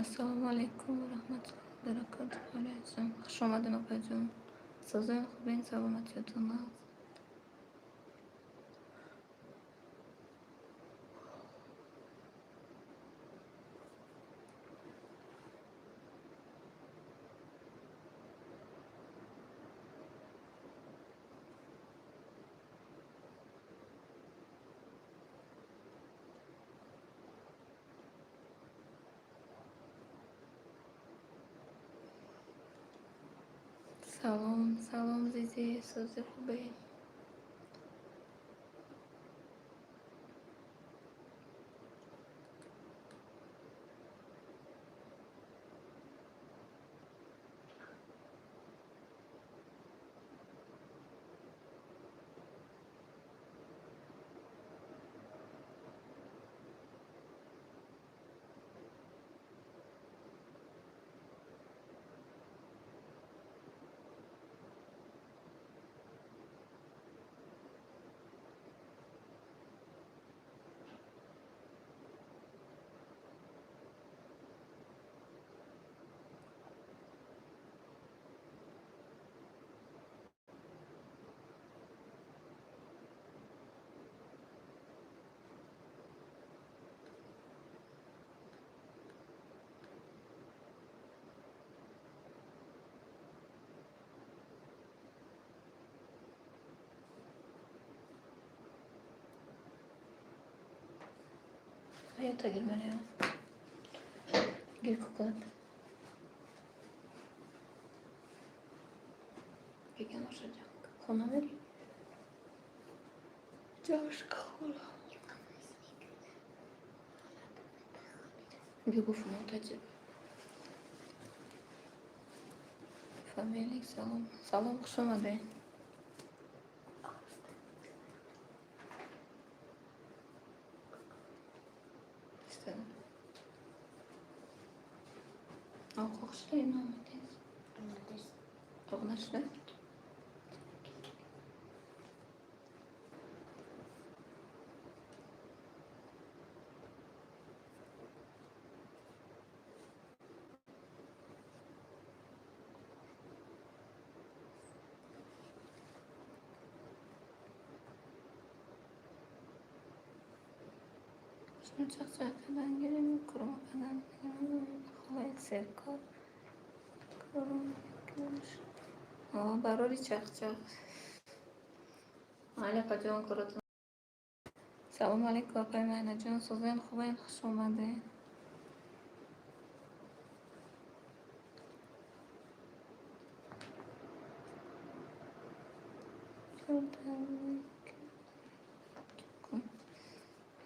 Ассалому алайкум ва раҳматуллоҳи ва баракотуҳ. Алайкум. Хуш омадед, опаҷон. Созен, хубен, саломатиятон нағз? Салом, салом, зизи, сози, хубе? Hayata girmeli ya. Gir koklat. Беган ошаҷак. Хона мери? Ҷашкола. Бигу фумотаҷиб. Фамилик, салом. Салом, хуш омадед. Оқоқшуда омадед? Оқ нашуда? Шумо чақчақ кардан гирем, курма кардан холаи серкор. Барори чақчақ. Майли, апаҷон, коротон. Салому алайкум, апаи Майнаҷон, созен, хубен, хуш омадед.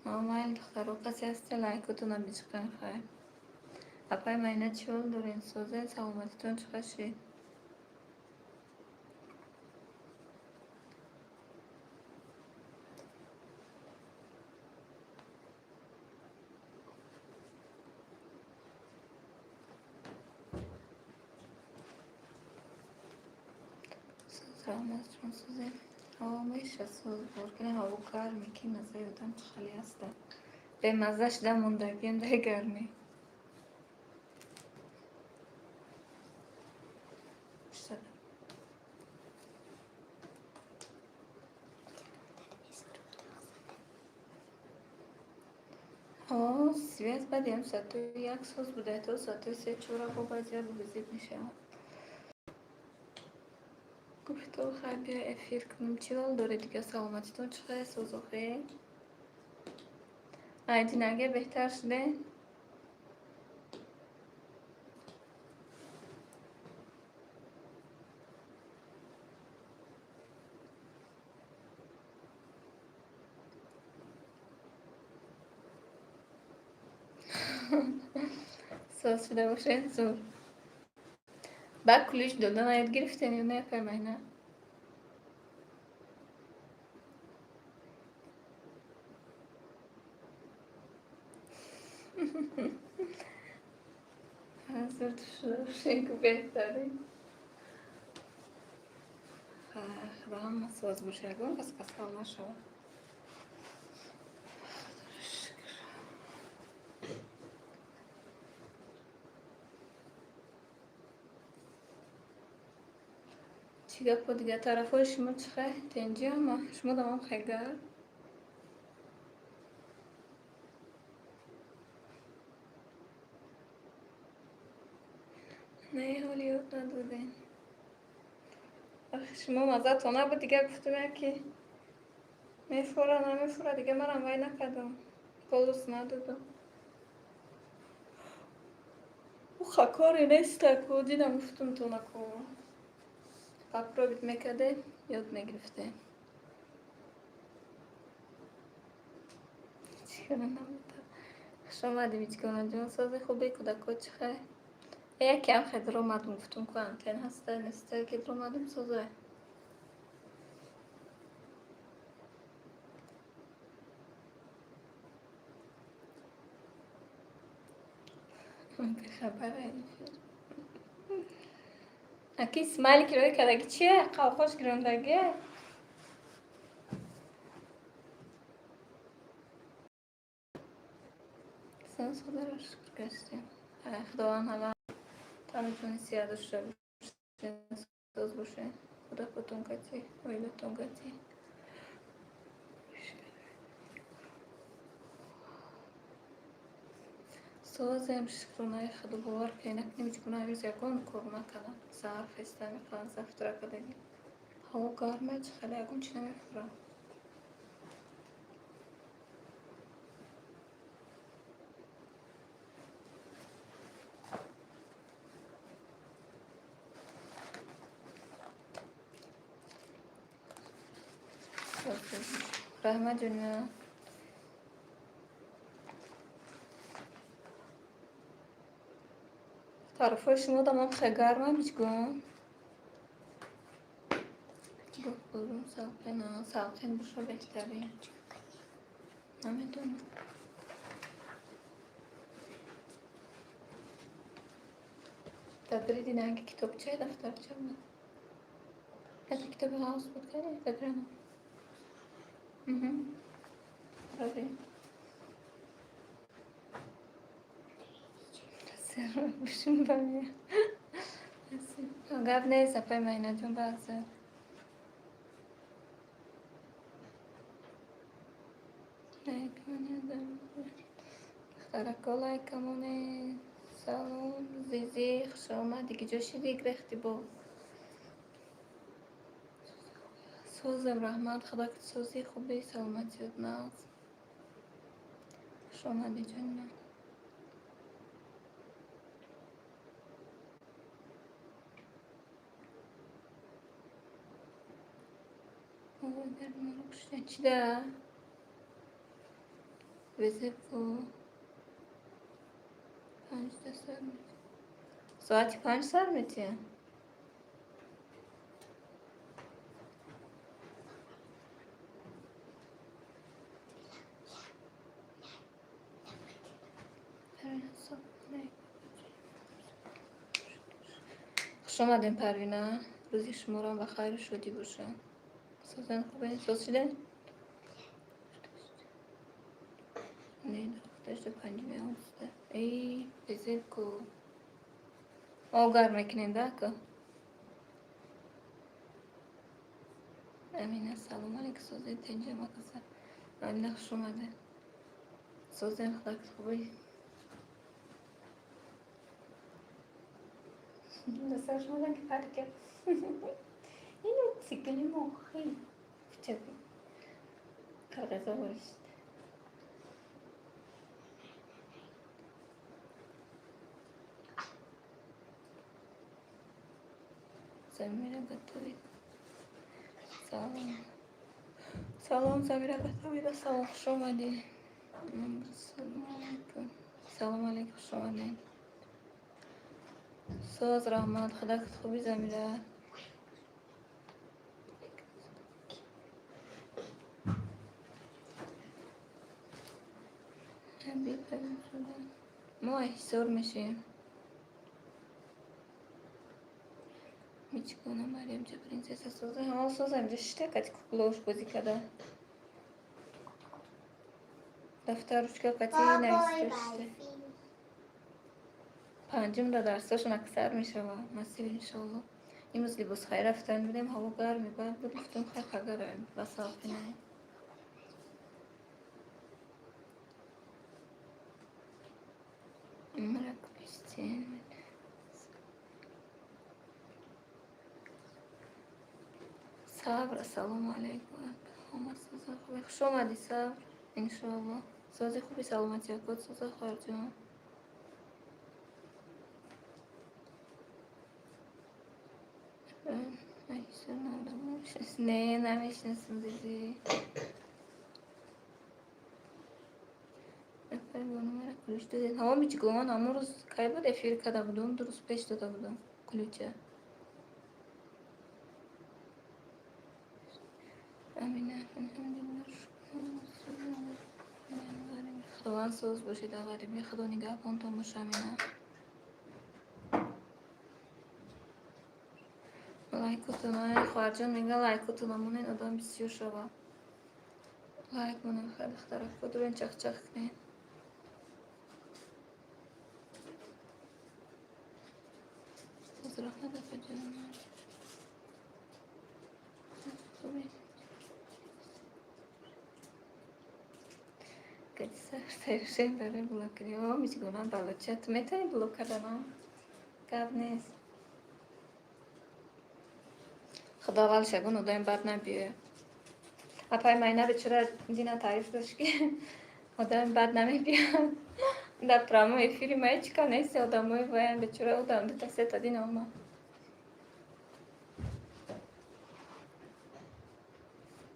Майли, духтаро, касе ҳасте, лайкотонам бичиқен, хайр. Апаи Майна, чӣ ҳол дорен? Созен, саломатитон чӣ хел шид? Саломат, шумо созен? Меша соз бор кунем, ҳаво гарме, ки маззаи одам чӣ хеле ҳаста. Бемазза шуда мондагием дар гармӣ. Связь бадем, соатои 1 соз буда, то соатои 3 чора бо баъзея визит мешавад. Гуфто, хай, биё эфир кунем. Чӣ ҳол доред дига, саломатитон чӣ хел, созохе? Айдинаге беҳтар шуде? Соз шуда бошед, зур. Ба кулиш додана ёд гирифтен ё не, апаи Майна? Зур шуда бошед, ку беҳтарин. Худо ҳама соз боша, ягон кас касал нашавад. Худоро шукр. Чӣ гапо дигар? Тарафҳои шумо чӣ хел? Тенҷи ама? Шумо дамам хел? Не, ҳоли ёд надодем. Шумо маззатон набуд, дигар гуфтам, ки мефура, намефура, дигар манам вай накардам. Голос надодам. Уха коре неста ку, дидам, гуфтам то наку. Попробовать мекарде, ёд мегирифте. Чӣ кара набуда. Хуш омадӣ, Мичконаҷон, сози хубе, кӯдако чӣ хел? Якам хел омадам, гуфтум ку антен ҳаста, неста, ки омадам соза. Бехабара. Аки смайлик рӯй кардаги чие? Қавқош гирондагие? Соз, худоро шукр гаштем. Худованд ҳама тану ҷони сиҳат дошта бошед, соз бошед. Кӯдакотон кати, оилатон кати. Созем, шукронаи худо, бовар кунед, накунем, ҳеҷ гуна имрӯз ягон кор накардам. Саҳар хеста мехоҳам завтрак кардагӣ. Ҳаво гарма, чӣ хеле ягон чӣ намехӯрам. Раҳмат, ҷонима. Тарафҳои шумо дамам хеле гарма, Мичгон? Бурун салқин, салқин боша беҳтарин. Намедонам. Дадри динанги китобча, дафтарча буд. Это китоби ҳаус буд, кани? Дадрана. Рави. Бушум бамия. Гап нест, апай Майнаҷон, баъзе. Лайк монедам. Духтарако, лайка монед. Салом, Зизи, хуш омадӣ. Киҷо шидӣ, гирехтӣ бо? Созем, раҳмат, худо ки созӣ, хубӣ, саломатиёт нағз. Хуш омадӣ, ҷони ман. Чида? Вызовку. 5-та сар соати 5 сар метиҳанд? Хуш омадем, Парвина. Рӯзи шуморо ба хайру шодӣ бошад. Созен, хубе? Соз шидем? Не, духташда панҷуми августа. Эй, безеб ку. Об гарм мекунем, да, ака? Амина, салом алейкум, созед, тенҷам, акаса. Амина, хуш омадед. Созем, худо хубӣ? Дасташ омадан ки пар кард. Ину цикли мохи. Чаку. Қирғиза боришд. Замира готовит. Салом. Салом, Замира готовит. Салом, хуш омадӣ. Салом алейкум. Салом алейкум, хуш омадед. Соз, раҳмат, худо хубӣ, Замира? Ҳабиб мо ҳисор мешавем. Мичкона Марьямҷа, принсесса соза? Ҳа, соза, инҷа шита кати куклош бозӣ карда. Дафтар, ручка кати нависта шита. Панҷумда дарсошон аксар мешавад. Насиб, иншоалло. Имрӯз либосхарӣ рафтан будем, ҳаво гарми бад буд, гуфтем хай пага равем ба салқинае. Сабр, ассалому алайкум. Хуш омадӣ, Сабр. Иншоалло. Сози хуби, саломатӣ акот, соза хоҳарҷон. Не, намешинасам, зизи. Ключ додед. Ҳаво мичгон, ҳамон рӯз кай буд эфир карда будум, 2 рӯз пеш дода будум ключа. Амина, Худованд соз бошед, ғариби Худо нигаҳбонтон боша, Амина. Лайкотон, хоҳарҷон мега лайкотон монед, одам бисёр шава. Лайк монед, хай духтарако, дурен чахчах кунед. Раҳмат, апаҷон. Совершен барои блок кунӣ. О, мичгона балоча. Ту метавонӣ блок карданам? Гап нест. Худо аввалш ягон одами бад набиёяд. Апай майна бечора дина таъриф дошт, ки одами бад намебиёяд. Дар прямой эфири ма ҳеҷ ка нест, одамои ваян бечора одам дута сета дина омад.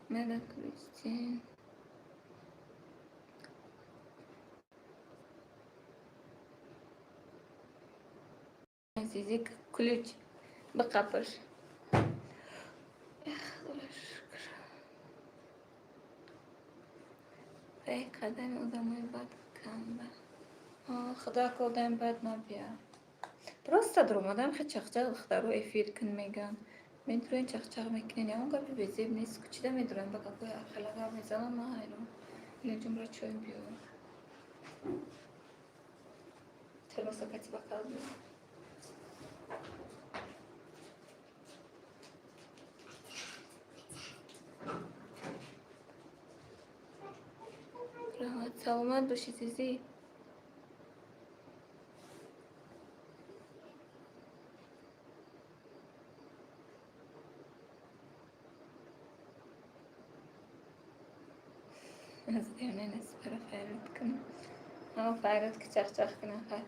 Меда Кристин. Азизи, ключ биқапаш. Шукр. Эй, қадами одамои бад камба. Худо ака одами бад набия. Просто дуромадам, хе чахчах духтаро эфир кун меган. Медурен чахчах мекунен, ягон гапи безеб нест. Кучида медурем, ба какой хела гап мезанам, ман ҳайрон. Илоҷумра чой биёр. Термосакати бокал биёр. Раҳмат, саломат бошӣ, зизӣ. Аз девне насибара файрат кунам. Файрат ки чахчах кунам хай.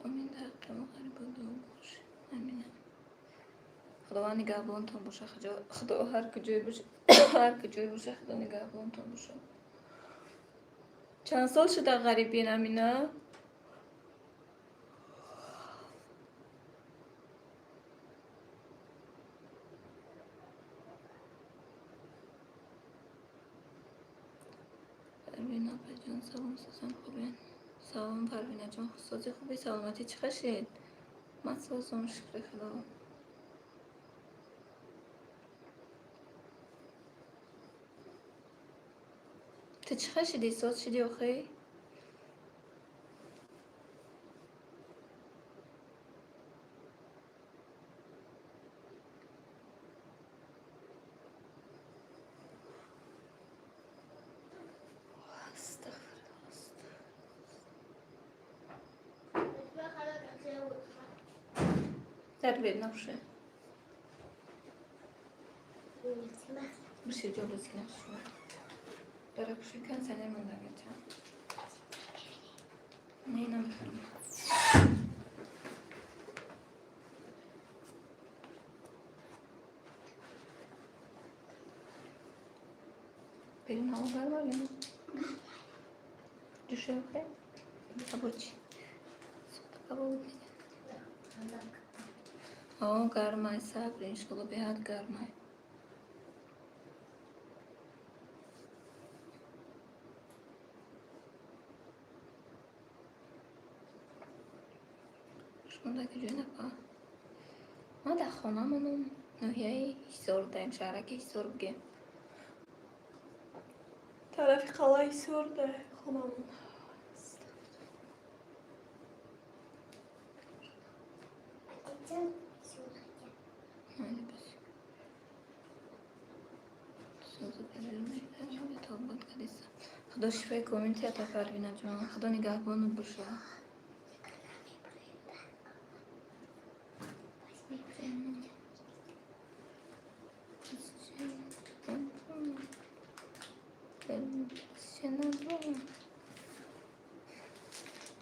Амин, дар ҳаққи мо ғарибо дуо бош. Амина. Худованд нигаҳбонтон боша. Худо ҳар куҷое боша, ҳар куҷое боша, Худо нигаҳбонтон боша. Чанд сол шуда ғарибин, Амина? Парвина апаҷон, салом, созам, хубен? Салом, Парвинаҷон, сози хуби, саломатӣ, чӣ хашед? Ман созум, шукри Худо. Ту чӣ хашидӣ? Соз шидӣ охӣ? Дар бед набуше. Буши ҷо бозӣ нашуд. Дара пуши кондиционер мондагача. Не, намехӯрам. Берун ҳаво гарм ё не? Ҷӯшоя охе? Ҳаво чӣ? Сӯхта кабоб медиҳад. О, гармай, сабр, иншолло беҳад гармай. Шумо дар куҷои напа? Ман дар хонамонам, ноҳияи Ҳисор даем, шаҳраки Ҳисор бигем. Тарафи қалъаи Ҳисор дар хонамон. Худо шифои комил тиҳад, Парвинаҷон. Худо нигаҳбонат бошад.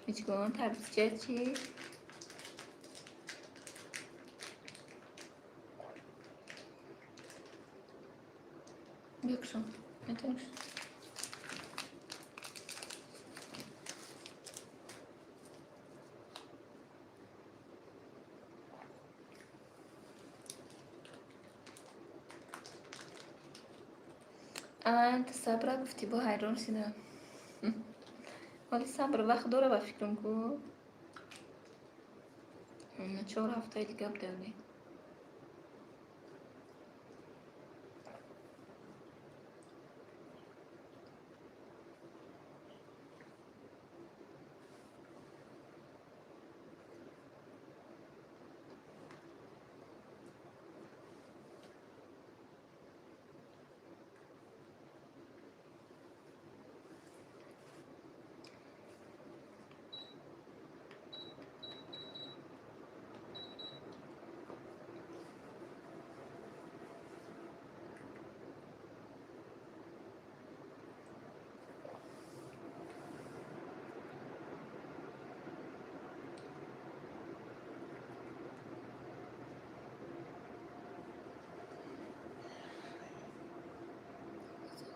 Мичгон тарбизча чӣ? Бикшо, метавониш? Ту сабра гуфтӣ, бо ҳайрон шудам. Ҳоли сабр вақт дора ба фикрам ку. 4 ҳафтаи дига будавӣ.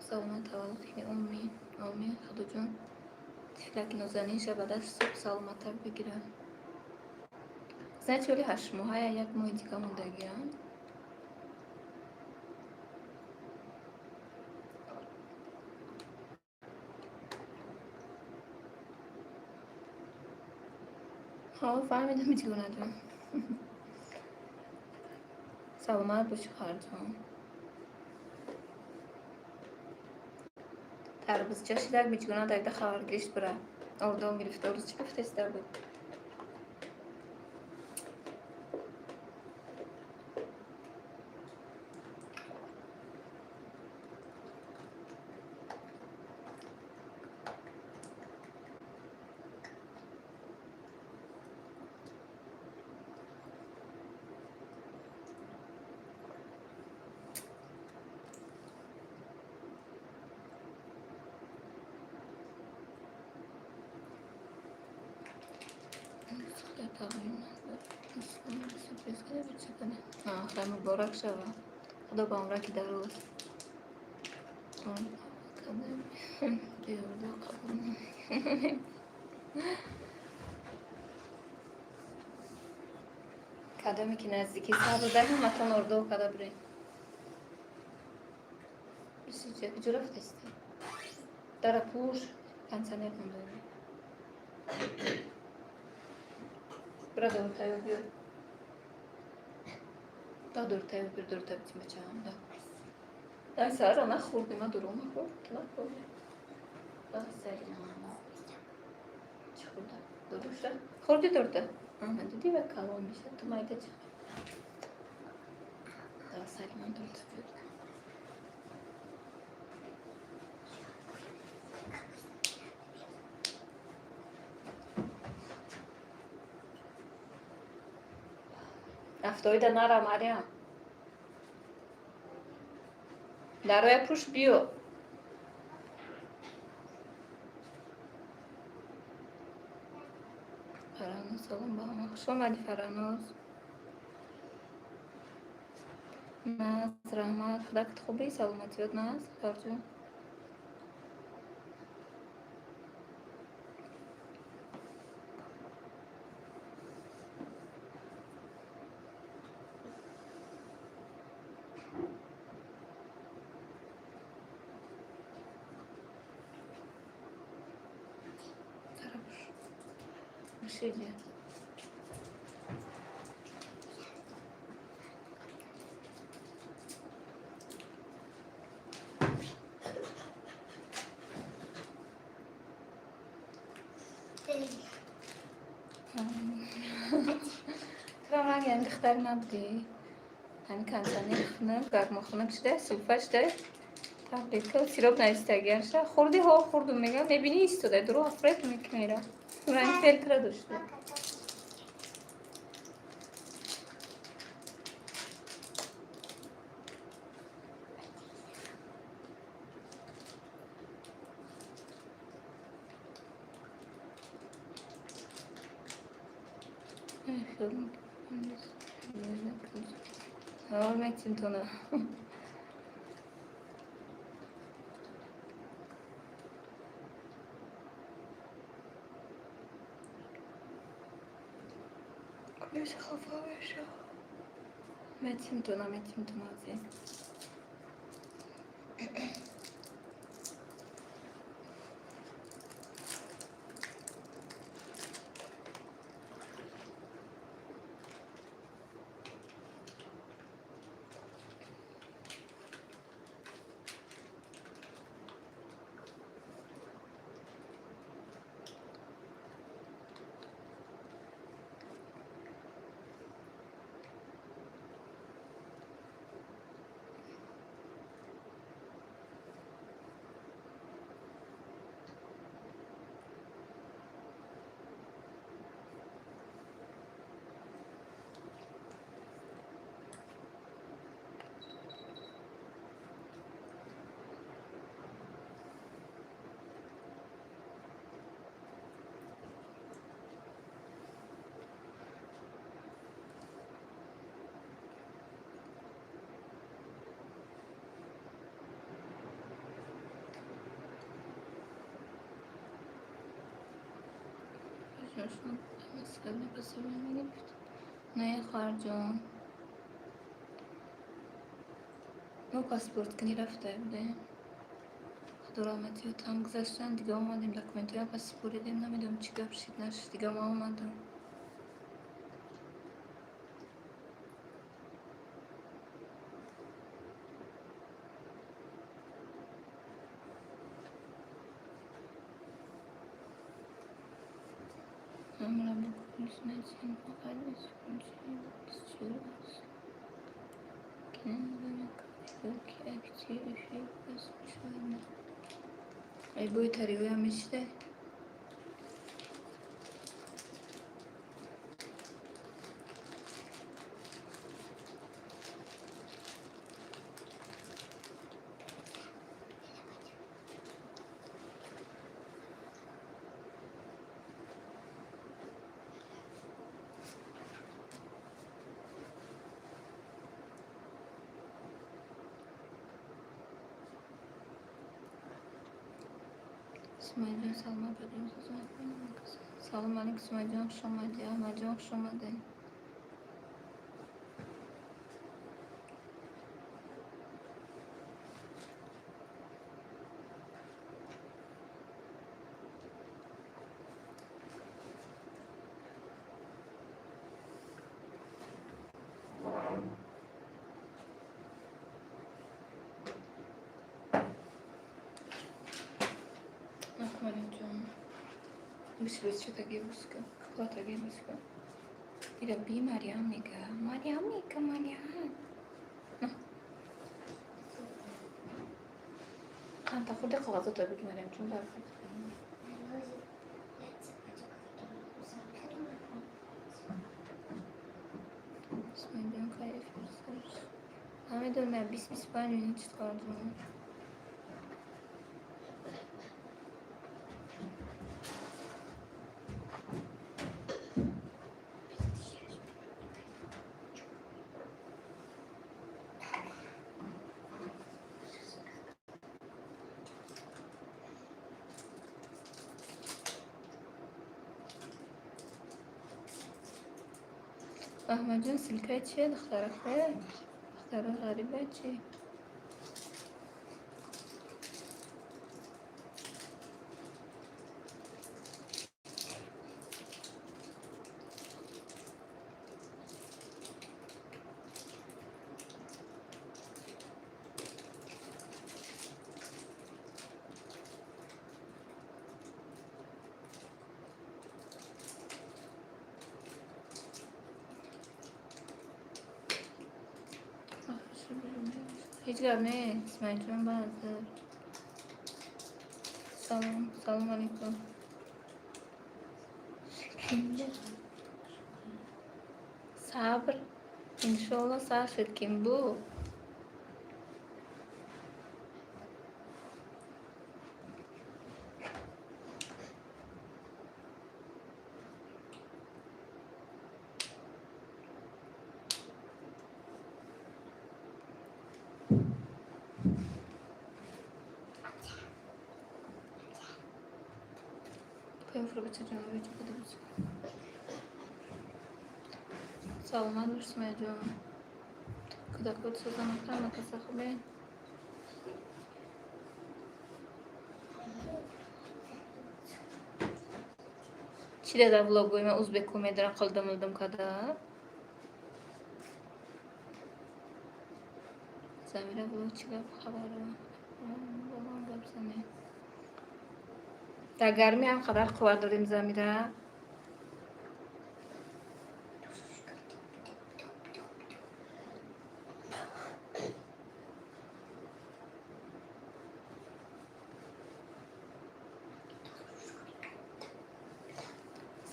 Саломат таваллуд кунӣ. Омин, омин. Худоҷон тифлаки нозанинша ба даст соҳ саломаттар бигирад. Значит, ҳоли 8 моҳая, як моҳи дига мондагия. Ҳо, фаҳмидам, Мичгонаҷон. Саломат бошӣ, хоҳарҷон. Тарбузча шидак, Мичгона дагда хабаргириш бира. Ордон гирифта, рӯз чӣ гуфтеста буд? Муборак шава. Худо ба умраки дароз. Беордо қабул кадоме ки наздикӣ сабр дар ҳаматон ордо када бирем. Куҷо рафтаста? Дара пӯш, кондиционер мондои. Бира дорутаё биёр. Да дорутаё биёр, дорута битим бачаам. Да. Дай сара нахӯрдӣ, ма дурӯғ нахӯрд, ту нахӯрдӣ. Да сари чӣ хӯрда? Доруша? Хӯрдӣ дорута? Ана дидӣ ва калон мешавад. Ту майда чӣ? Да сари ман дорута биёр. Афтоида нара, Мариам. Дароя пӯш биё. Фараноз, салом ба ҳама. Хуш омадӣ, Фараноз. Наз, раҳмат. Худакат хубӣ, саломатиёт наз, хоҳарҷон. Дара пӯш. Пӯшиди. Турам ранги. Ҳамин духтар набудӣ? Ҳамин кондиционер хунук, гармо хунук шуда, сулфа шуда, таблетка сироп навистагиаша. Хӯрдӣ? Ҳо, хӯрдум, мегам. Мебинӣ, истода, дурӯғ афред мекунера. Ранги фелтра дошта. Метимтона. Хафа меша. Метимтона, метимтона. Не, хоҳарҷон, мо паспорткунӣ рафта будем. Худо раҳматиётам гузаштан, дига омадем, документҳоям пас супоридем, намедонам чӣ гап шид, нашид, дига ма омадам. Ай, бӯи тариғиам мешида. Сумайҷон, салом. Салом алейкум, Сумайҷон, хуш омадӣ. Аҳмадҷон, хуш омадед. Акмалҷон, бисбисчатаги буска, куклатаги буска. Ира би Мариам мега, Мариам мега, Мариам. Қанта хурда қоғазота биги, Мариамҷон, барфат. Исмоилҷон, кай эфир сар? Намедонам, 20-25 минут чит, хоҳарҷон. Аҳмадҷон, ссылкаи чия, духтаракҳоя? Духтарои ғариба чи? Ҳеҷ гап не, Исмоилҷон, баҳазур. Салом, салом алейкум. Сабр, иншоалло сар шуд. Ким бу? Саломат бош, Сумайяҷон. Кӯдакот созан, ҳама каса хубе? Чӣ дада влогои ман узбеку медарам қилдим-илдим када? Замира влог чӣ гап хабаро? Бо ман гап занед. Дар гармӣ ҳам қадар қувват дорем, Замира.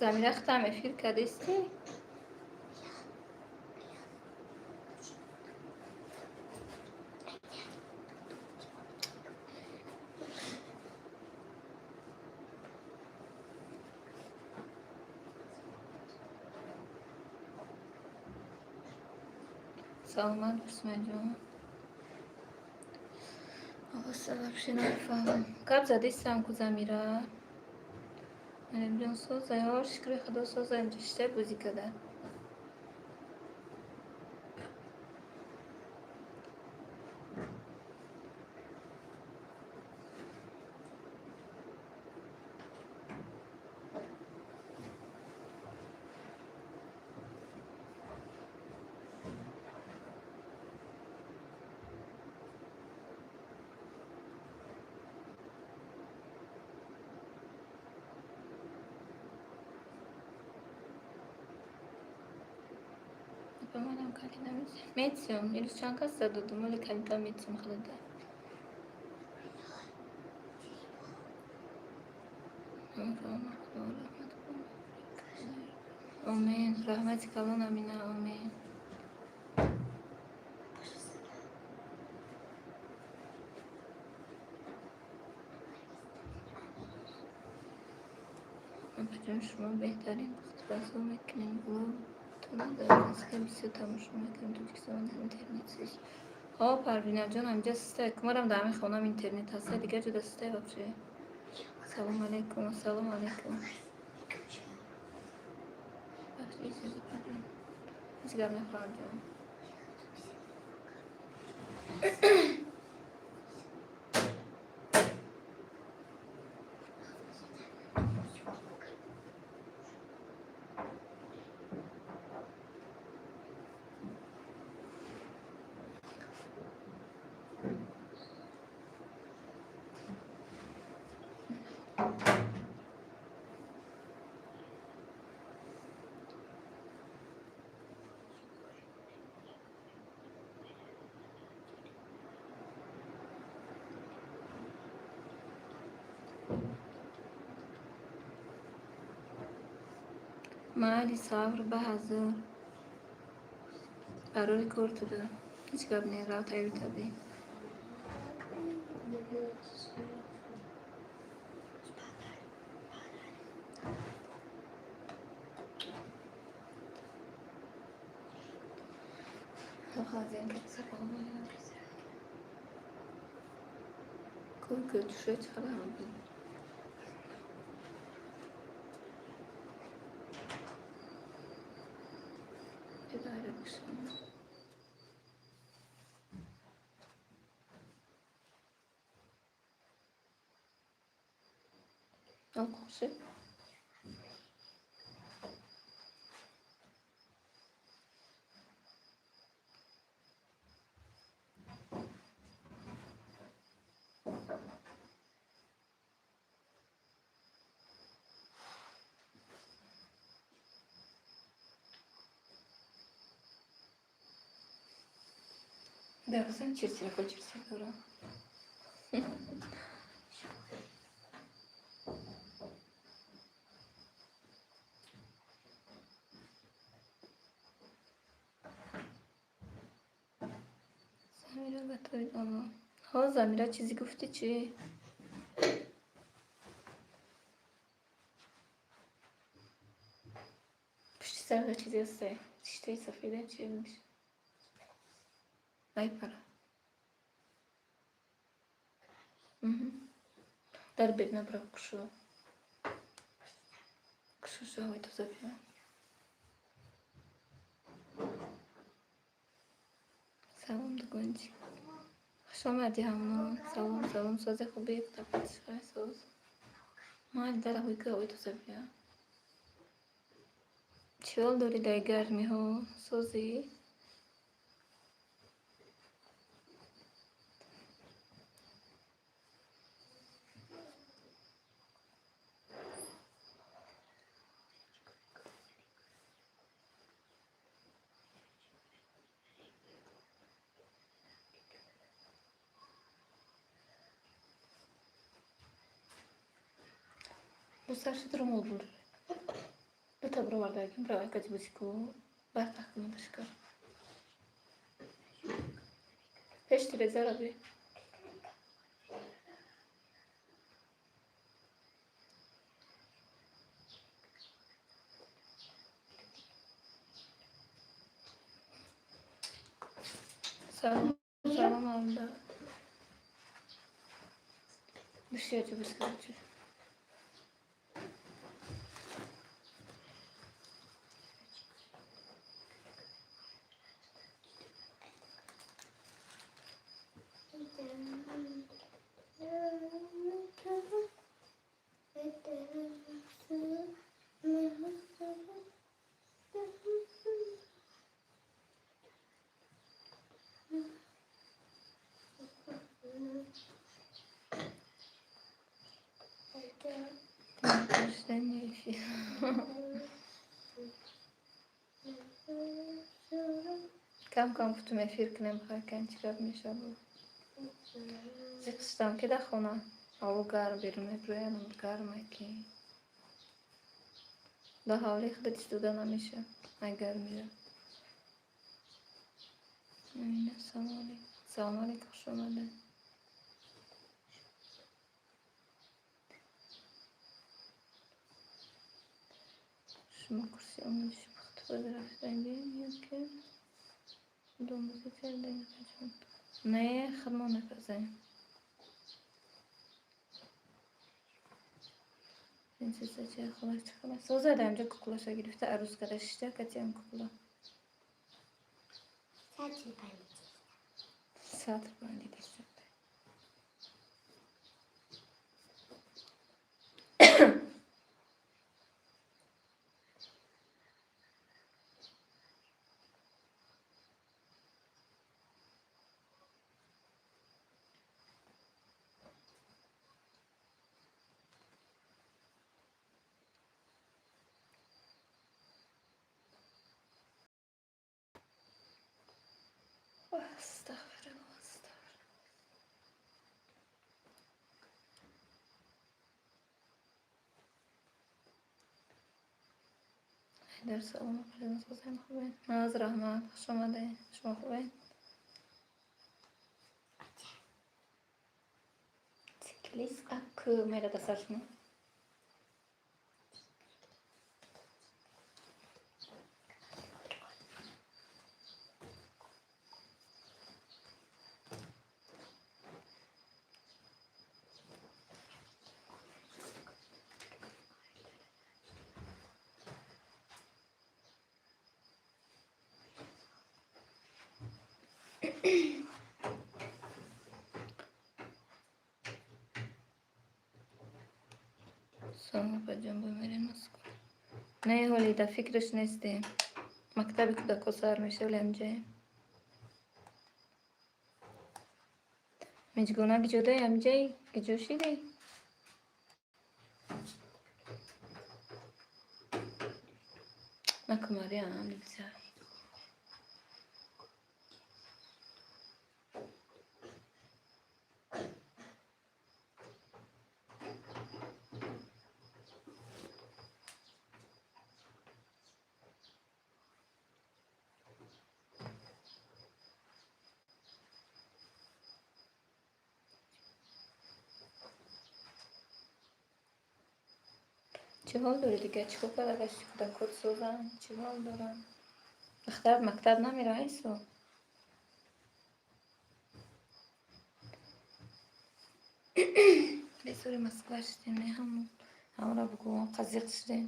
Замира, худам эфир кардистӣ? Саломат бош, Сумайяҷон. Овоза вообще намефаҳмам. Гап задистам ку, Замира. Алимҷон созай, ҳо, шукри худо созай, инҷа шитай бозӣ када. Ба манам калида метиҳам. Метиҳам. Ирӯз чанд кас задодум, вале калида метиҳам худада. Омин. Раҳмати калон, Амина, омин. Апаҷон, шумо беҳтарин пухтупазҳо мекунед. Блогтона дар Москва бисёр тамошо мекунем. Тоҷикистон интернет суст. Ҳо, Парвинаҷон, ҳаминҷа сустай. Кумарам дар ҳамин хонам интернет ҳастай, дигар ҷода сустай вообще. Салом алейкум, ассалому алейкум. Бахши чизи Парвин. Ҳеҷ гап нахоҳам ҷон. Майли, сабр, баҳазур. Барори кор туда. Ҳеҷ гап не, рав тайёр табӣ. Кӯй кӯй чӣ хабар буд? Идора бишам. Алқоши? Дарозан чирчирако чирчир дорам. Замира готовит оно. Ҳо, Замира, чизе гуфтӣ чӣ? Пушти сарда чизе ҳасте? Шиштаи сафеда чи меша? Ай пара. Дар бет набра кушо. Кушо ҳавои тоза биё. Салом, дугончик. Хуш омадӣ ҳамон. Салом, салом, сози хубе, худофиз, соз. Майли дар ҳавои ҳавои тоза биё. Чӣ ҳол дорӣ дар гармиҳо? Созӣ? Бо сар шуд румол бур. Дута бировардагим бирав кати бусику бартах кунадашка. Пеш телевизора би. Салом, салом, алда. Бишёте бускачи. Рождение эфир. Кам кам гуфтум эфир кунем, хайкан чӣ гап мешавад. Зиқ шудам ки дар хона ҳаво гарм, берун мебироям гарме ки дар ҳавлии худат истода намеша ай гармира. Амина, салом алейкум. Салом алейкум, хуш омадед. Шумо курси омӯзиши пухтупаз рафтагӣ ё ки худомӯзӣ кардаед? Не, худмо мепазем. Принсесса чай холаш чӣ хабар? Соза дар инҷо кукулаша гирифта арӯз карда шишта катиам кукула. Сатр бандида. Сатр бандида. Астағфируллоҳ, астағфируллоҳ. Ҳайдар, салом алейкум, созем хубед? Наз, раҳмат, хуш омадед. Шумо хубед? Циклист ак мерада сар шумо. Салом, апаҷон, бимерем Москва. Не, ҳоли дар фикраш нестем. Мактаби кӯдакҳо сар меша, вале ҳамҷаем. Миҷгона киҷодаи ҳамҷаи? Киҷо шидаи? Накун, Марьям, нельзя. Чӣ ҳол дорӣ дига? Чӣ кор карда гашти? Кӯдакот созанд? Чӣ ҳол доранд? Духтарат мактаб намерад айсо? Бесори Москва шудем, не ҳамон. Ҳамонро бугӯ, қазиқ шудем.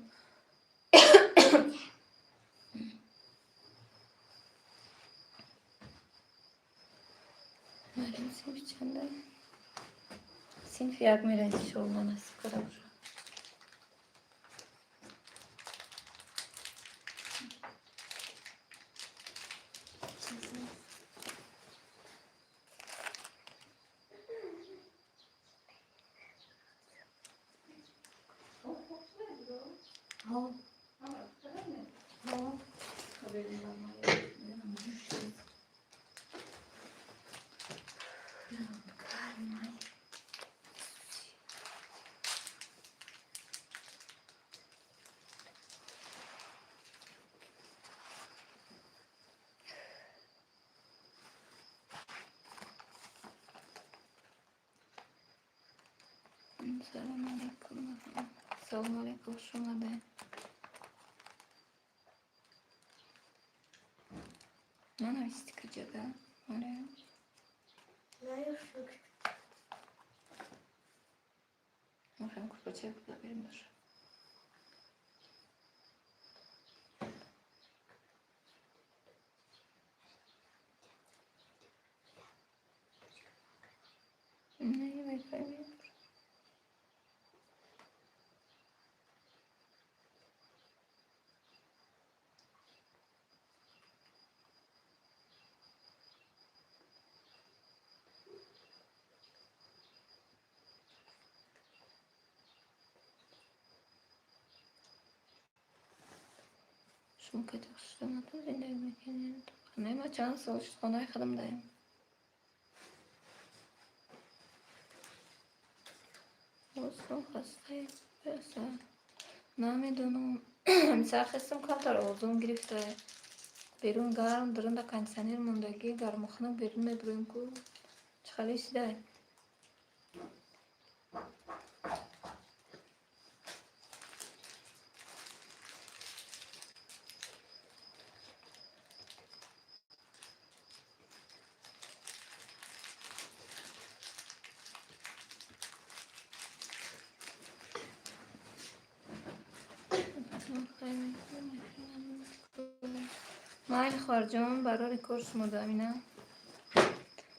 Марям синфи чанда? Синфи як мера, иншоалло, насиб карда бошад. Салому алейкум. Салому алейкум, хуш омадед. Нанависти куҷода? Марям? Мехоҳем курпача берем бошад. Не, вайфай мебурад. Шумо кайда хушдоматон зиндагӣ мекунед? Не, ман чанд сол шуд хонаи худам даем. Бозам хастаем. Намедонам. Сархестам камтар овозум гирифта. Берун гарм, дурунда кондитсионер мондагӣ, гарму хунук берун мебурем ку. Чӣ хеле шидай? Майли, хоҳарҷон, барори кор шумо Амина.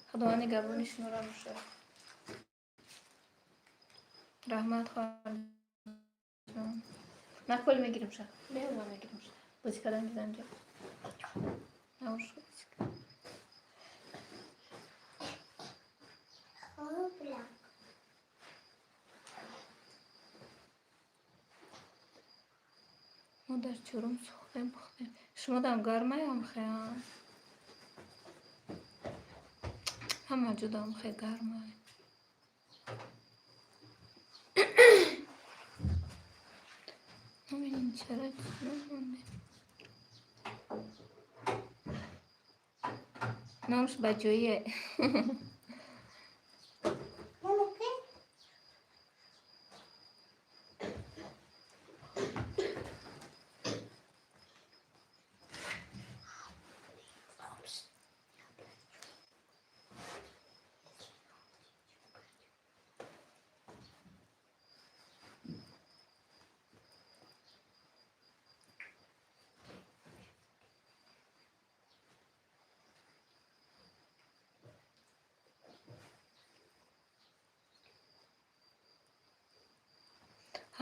Худованд нигаҳбони шуморо бошад. Раҳмат, хоҳарҷон. Накол мегирим ша. Бева мегирим ша. Бозӣ кардан гизанҷо. Навш бозӣ. Мо дар чорум сӯхтем, пухтем. Шумо дам гармаям хеям? Ҳама ҷо дам хе гармай. Намедонем чара намонде. Номаш ба ҷоие.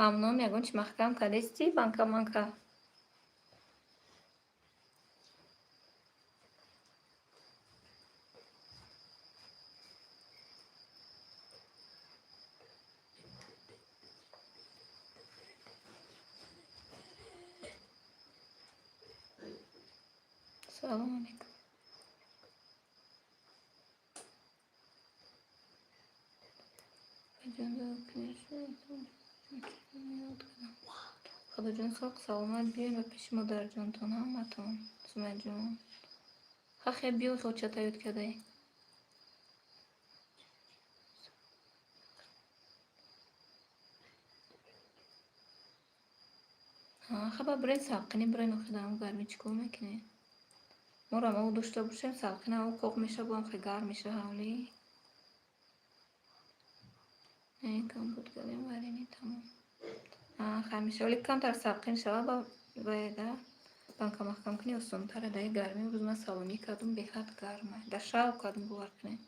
Ҳамном ягон чи маҳкам кардести банка манка? Салому алейкум. Худоҷон, соқ саломат биёед ба пеши модарҷонтон ҳаматон. Сумайҷон. Хахе биё хочата ёд кардаӣ. Хаба бирен салқинӣ бирен, охи дар ҳамун гармӣ чӣ кор мекунед? Моро мо дошта бошем, салқин ҳаво қоқ меша, боам хеле гарм меша ҳавлӣ. Компот кардем, варени тамом. Хай меша, вале камтар салқин шава, ба ваяда банка маҳкам кунӣ осонтара. Дар гармӣ рӯз ман салонӣ кардум, беҳад гарма. Дар шаб кардум, бовар кунед.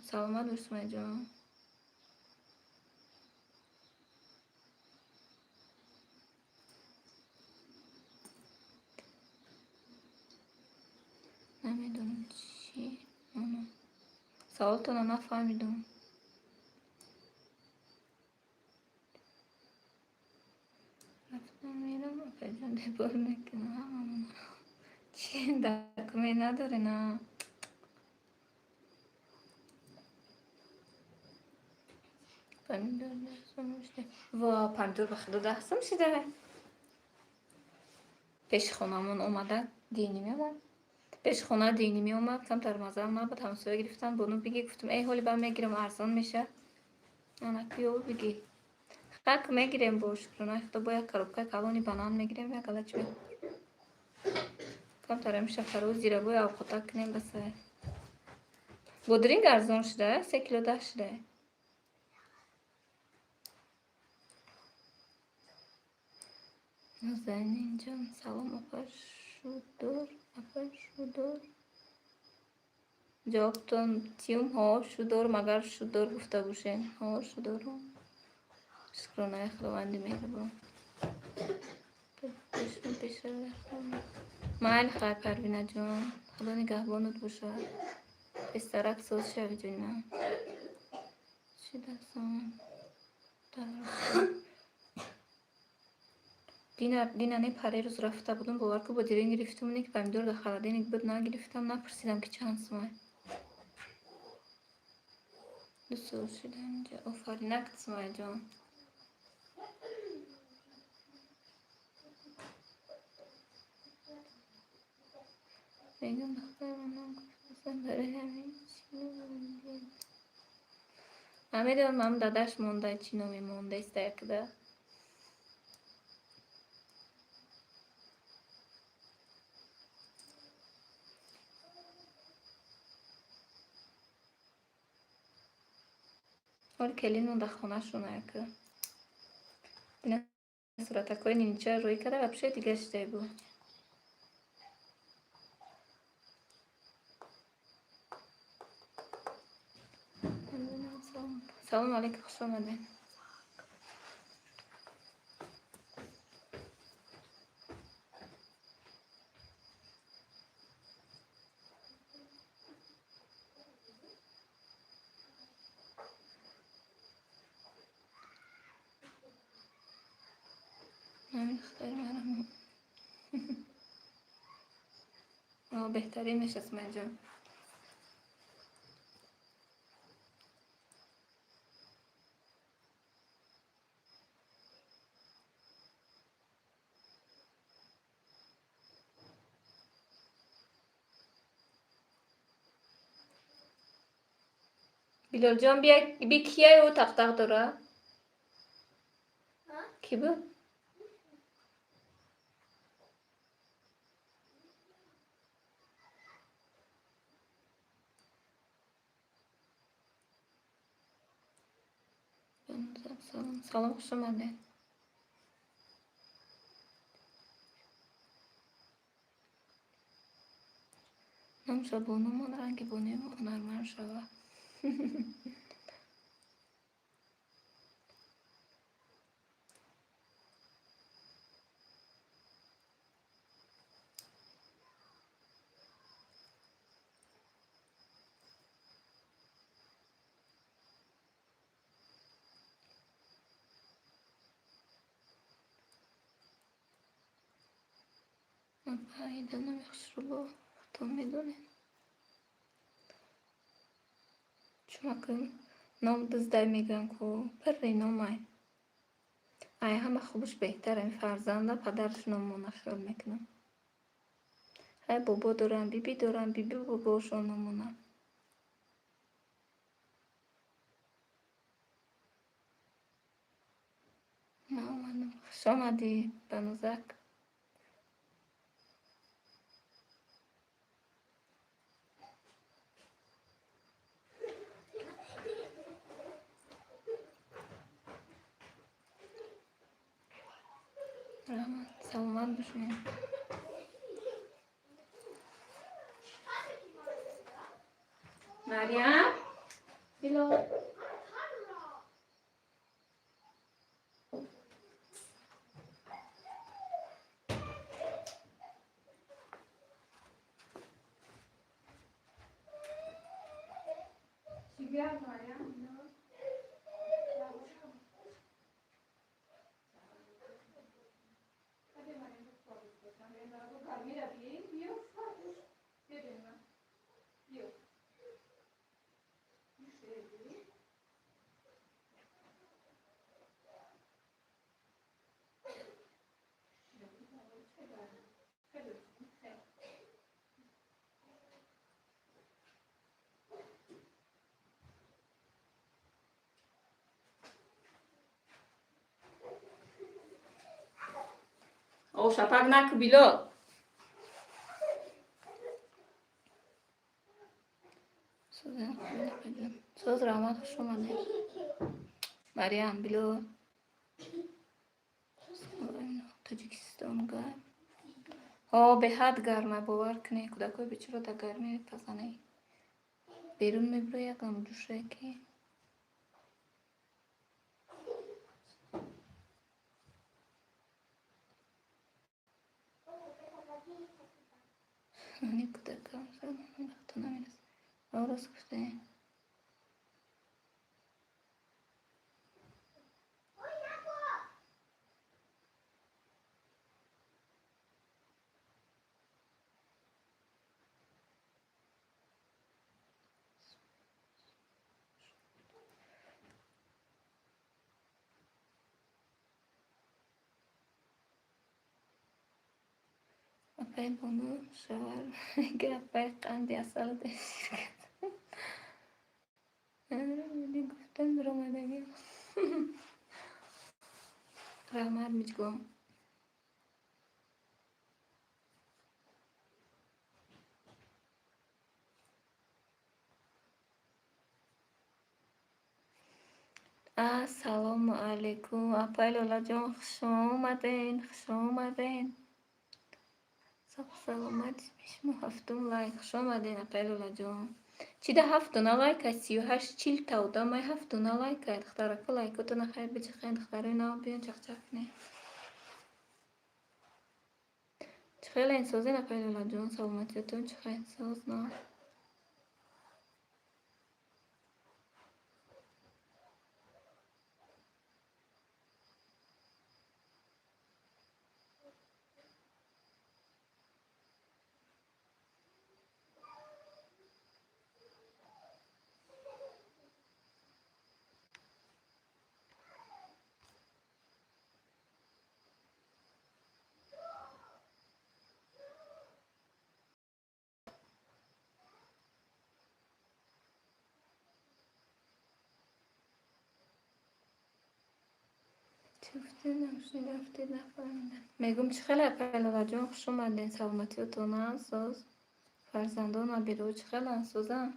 Саломат бош, Сумайяҷон. Намедонам чӣ. Саволтонро нафаҳмидум. Рафтам мерам, апаҷон дебор мекунам. Чӣ документ надоре на? Помидор 10 сом шуда. Во, помидор ба худо 10 сом шуда. Пеши хонамон омада динӣ меомад. Пеши хона динӣ меомад, камтар маззаам набуд, ҳамсоя гирифтам, бону бигӣ, гуфтам, эй ҳоли ба мегирам, арзон меша. Ана биё бигӣ. Хак мегирем бо шукронаи худо, бо як коробкаи калони банан мегирем, як галачи камтар ами шакару зирабои авқота кунем басай. Бодринг арзон шуда, 3 кило 10 шуда. Нозанинҷон, салом, апа шудор, апа шудор. Ҷавобтон тиюм, ҳо, шудор, магар шудор гуфта бошем. Ҳо, шудорум. Шукронаи Худованди меҳрубон. Майли хайр, Парвинаҷон. Худо нигаҳбонат бошад. Пестарак соз шави, ҷонам. Чӣ дасон? Дина не, парерӯз рафта будум, бовар ку, бодиринг гирифтум, не ки помидор дар холодильник буд, нагирифтам, напурсидам ки чанд сумай. 2 сол шуда инҷа. Офаринак, Сумайяҷон. Мегӯям духтарам гуфтасан барои ҳамин чӣ номи Намедонам, ам дадаш монда, чӣ номе мондаиста якда. Ҳоли келин монда хонашона яка. Ина суратакҳои нинча рӯй карда, вообще дига шидай бу. Салом алейкум, хуш омадед. Ҳамин духтари манам. Беҳтарин меша, Сумайяҷон. Билолҷон, би кияй ӯ тақтақ дора? Кӣ буд? Салом, салом, хуш омадед. Номша бонумон ранги бонуи ҳунарманд шава. Апа, номи хушрӯбо худтон медонед. Чумакам ном дуздай мегӯям ку пирри номай. Ай ҳама хубуш беҳтар ин фарзанда падараш номона хиёл мекунам. Ҳай бобо дорам, биби дорам, биби бобоошон номона. Наомадам. Хуш омадӣ, Банузак. Раҳмат, саломат бошед. Марьям, Билол. О, шапак наку, Билол. Соз, раҳмат, хуш омадед. Марьям, Билол. Тоҷикистон гарм. О, беҳад гарма, бовар кунед, кӯдакҳои бечора дар гармӣ мепазанед. Берун мебирояд якам ҷӯшае ки. Ани кӯдакам вақто намерасад. Рост гуфтаед. Апай Бону шавҳар мега, апай қанди асал дешир гуфтан биромадагӣ. Раҳмат, Миҷгон. Ассалому алайкум, апай Лолаҷон, хуш омаден, хуш омаден. Саломат шумо. Ҳафтум лайк. Хуш омаден, апай Лолаҷон. Чӣ да ҳафтуна лайк аст? 38 40-та одамай, ҳафтуна лайк ай. Духтарако, лайкотона хайр бичихен, духтарои нав биён, чақчақ кунед. Чӣ хеле созен, апай Лолаҷон, саломатиятон чӣ хел, соз нав? Чӣ гуфтед, нашунидам, нафаҳмидам. Мегӯм, чӣ хеле, апай Лолаҷон, хуш омаден, саломатиётонам соз, фарзандон набираҳо чӣ хеланд, созанд?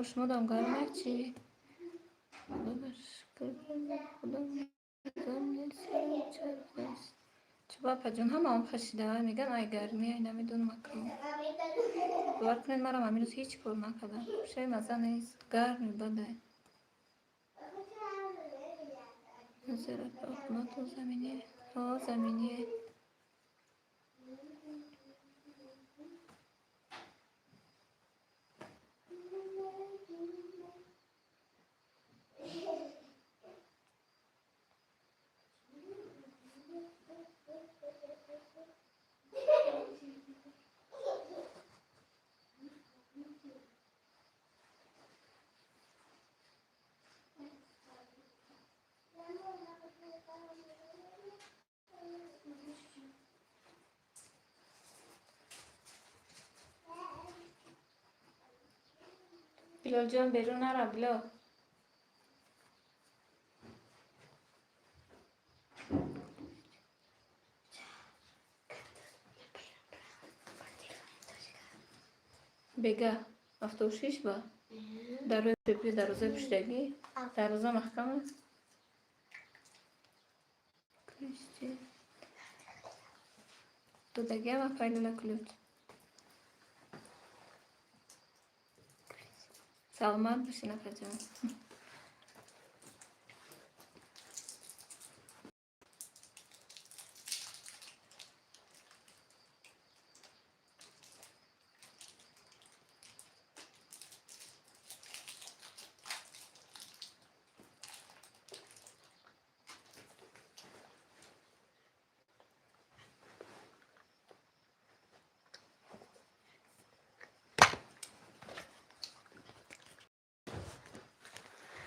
Шумо дам гармай чӣ? Худо ба шукр, худо. Чуба апаҷон, ҳамаам хашида, меган ай гармӣ, ай намедонам акам. Бовар кунед, марам ҳамин рӯз ҳеҷ кор накардам. Шай маза нест, гарми бадай. Зера хонатон заминие. Ҳо, заминие. Билолҷон, берун нара, Билол. Бега, 76 ба? Дар рӯи дарвозаи пуштагӣ? Дарвоза маҳкам аст? Ключ чи? Додагиам апай Лола ключ. Саломат бошед, апаҷон.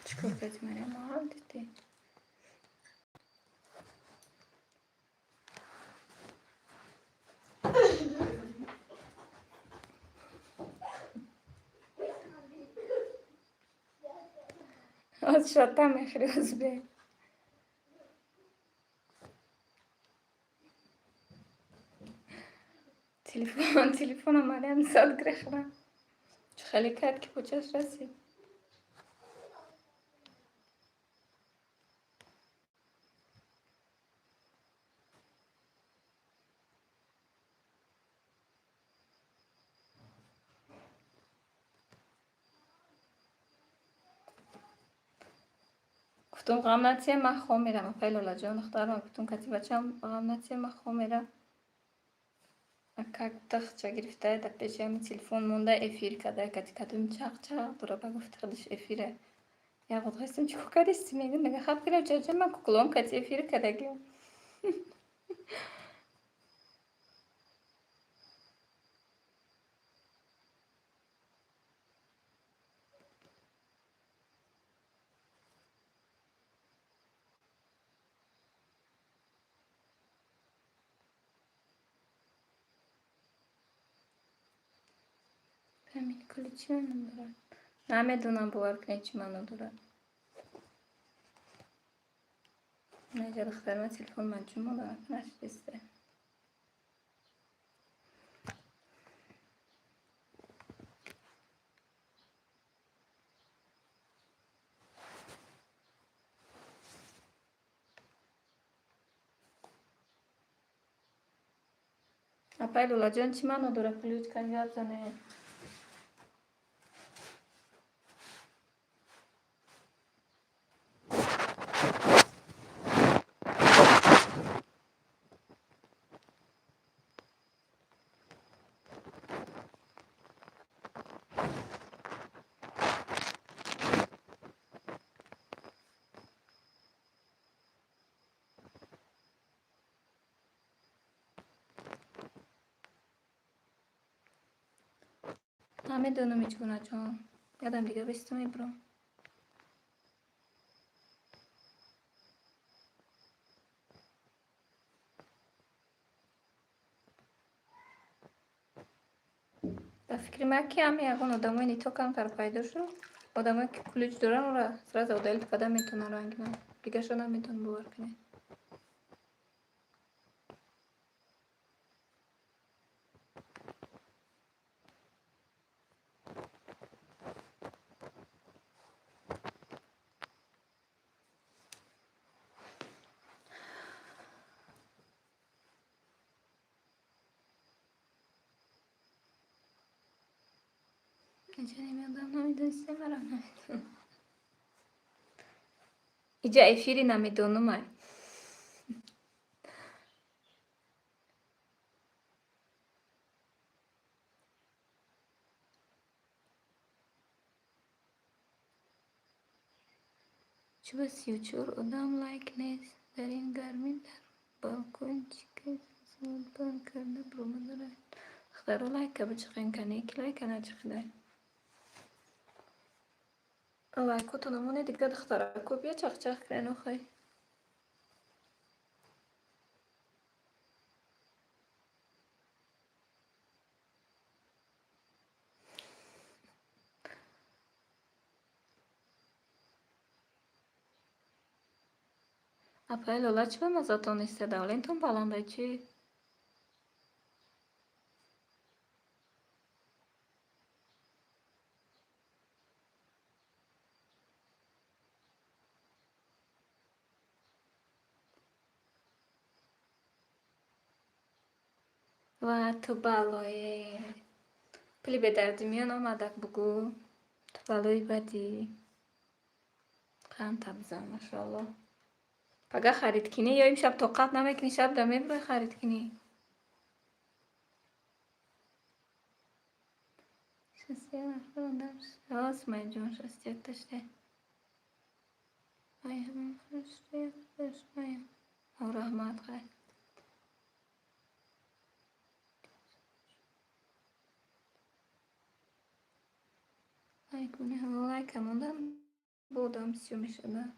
Чӣ кор кардӣ, Марьям? Маҳал дидӣ? Аз шата мехӯри, ӯзбек. Телефон, телефона Марьям зад гирехта. Чӣ хеле кард, ки почаш расид? Гуфтум, ғам натия, ман хом мерам. Апай Лолаҷон, духтарам, гуфтум, кати бачам, ғам натия, ман хом мерам. Как тахча гирифтая, дар пеши ҳамин телефон монда, эфир кардая, кати кадоми чақ-чақ дора, ба гуфти худаш эфира. Як ғудғастим, чӣ кор кардисти? Мегӯ, мега, хаб кира ҷаҷа, ман куклом кати эфир кардагиам. Ҳамин кули чӣ маъно дорад? Намедонам, бовар кунед, чӣ маъно дорад. Наҷа, духтарма, телефон маҷум монда, нашиста. Апай Лолаҷон, чӣ маъно дорад ключ? Кани гап занед. Намедонам ҳеҷ гуна ҷон. Ядам дига бисту мебурам. Ба фикри ман, ки ҳами ягон одамои нито камтар пайдо шуд, одамое ки ключ доранд, ора сразу удалить карда метавонанд ранги ман. Дигаашо наметавонам, бовар кунед. Иҷа намедонам, намедонистем, марам намедонам. Иҷа эфири намедонумай. Чӯба 34 одам лайк нест. Дар ин гармӣ дар балкон чӣ кайф банд карда буромада рафт. Духтаро, лайка бичиқен, кане ки лайка начиқидай. Лайкотона моне, дига духтарако бия чақчақ кунен охай. Апай Лола, чӣ ба маззатон неста? Давлентон баландай чӣ? Ва ту балое. Пули бедарди миён омадак, бугӯ. Ту балои бадӣ. Қанд табзан, машоалло. Пага харид кунӣ ё имшаб тоқат намекунӣ, шаб да мебурӣ харид кунӣ? 61 нафар одам. Сумайҷон, 61-та шуда. Ай, 61-та. Раҳмат, хайр. Лайк лайка мондан бо одам бисёр мешавад.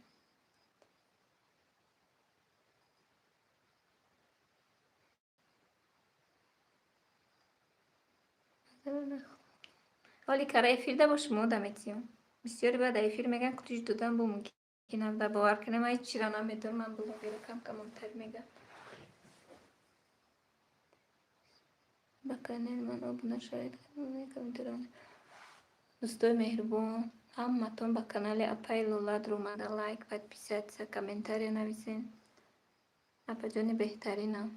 Ҳоли кара эфирда бо шумо одам метиём. Бисёре баъд эфир мегӯянд, кутиш додан бо мумкин абда, бовар кунем, ман ҳеҷ чиро намедонам, ман блогеро кам камонтар мегӯям. Ба канали ман обуна шавед. Дӯстои меҳрубон, ҳаматон ба канали апаи Лола даромада лайк, подписаться, комментария нависен. Апаҷони беҳтаринам.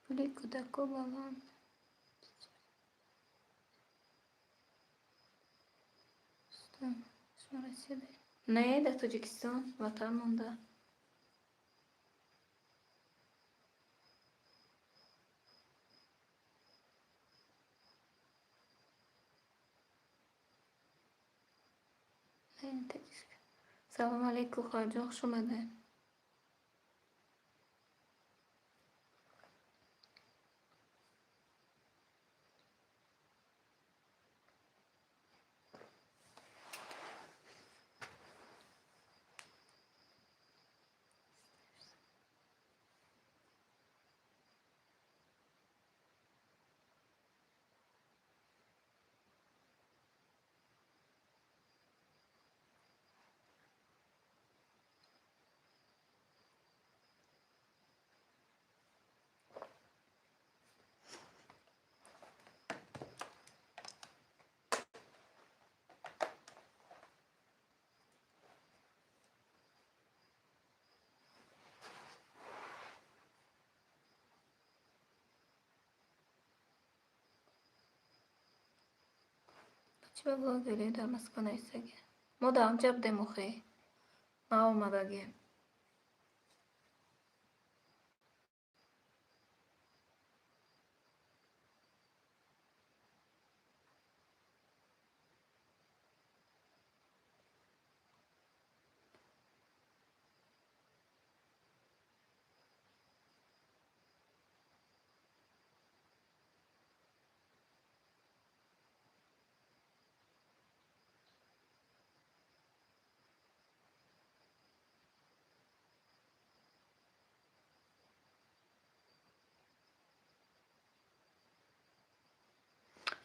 Пули кӯдако баланд. Не, дар Тоҷикистон, ватан монда. Салому алейкум, хоҳарҷон, хуш омадед. Чӣ ба блогерӣ дар Москва нависагӣ? Мо дар онҷа будем охе. Наомадагем.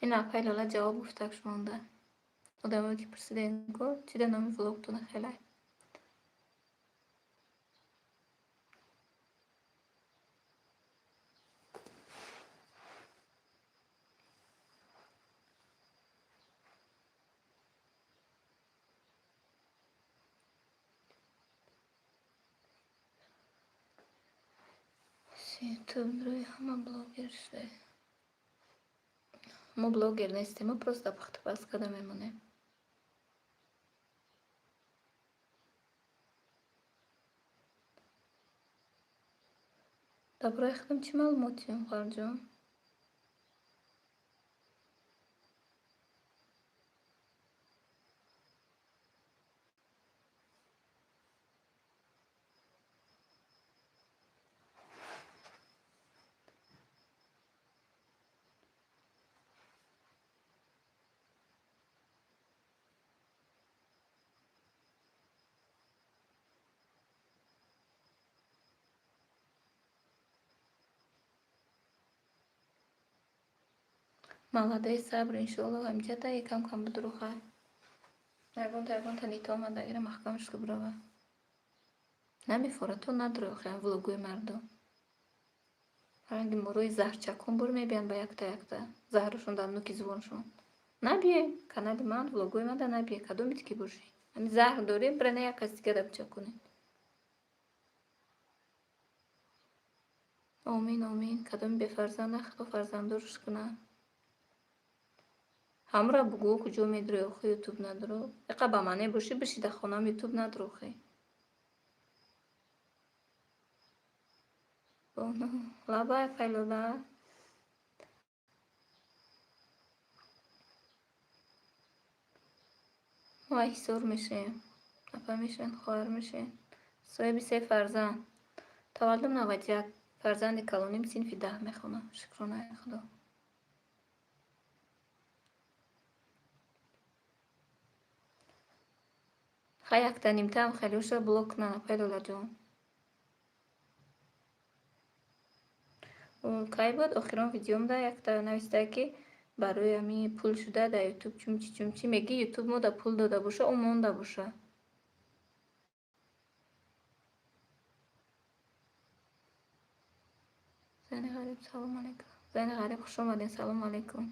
Ин апаи Лола ҷавоб гуфтак шумонда. Одамое ки пурсидем ко чӣ да номи влогтона хелай. Ютуб рӯи ҳама блогер шуда. Мо блогер нестем, мо просто пухтупаз карда мемонем. Дар бораи худам чӣ маълумотиём, хоҳарҷон? Маладаи сабр, иншоалло, ҳамҷата якам кам будруха. Ягонта ягонта нито омадагира маҳкамаш ки бирава. Намефора, то надрӯхе влогои мардум. Ранги мурои заҳрчакон бур мебиянд ба якта якта. Заҳрашон дар нуки зубоншон. Набие, канали ман, влогои ман да набие, кадомит ки бошӣ. Ҳами заҳр дорем, бира на як кас дига да бичаконед. Омин, омин. Кадоми бефарзанда Худо фарзанддорш кунад. Ҳамра бугӯ куҷо медурӣ, охи ютуб надуру. Иқа ба мане бошӣ, биши дар хонам ютуб надурухӣ. Лабай пайлола. Мо ҳисор мешем. Апа мешен, хоҳар мешен. Соҳиби се фарзанд. Таваллудам 91. Фарзанди калоним синфи 10 мехонад. Шукронаи Худо. Хай якта нимтаам хелеша блок кунан, апай Лолаҷон. Кай буд охирон видеомда якта нависта ки барои ҳами пул шуда дар ютуб чумчи чумчи меги ютуб мо да пул дода боша, ӯ монда боша. Зани ғариб, салом алейкум. Зани ғариб, хуш омадед, салом алейкум.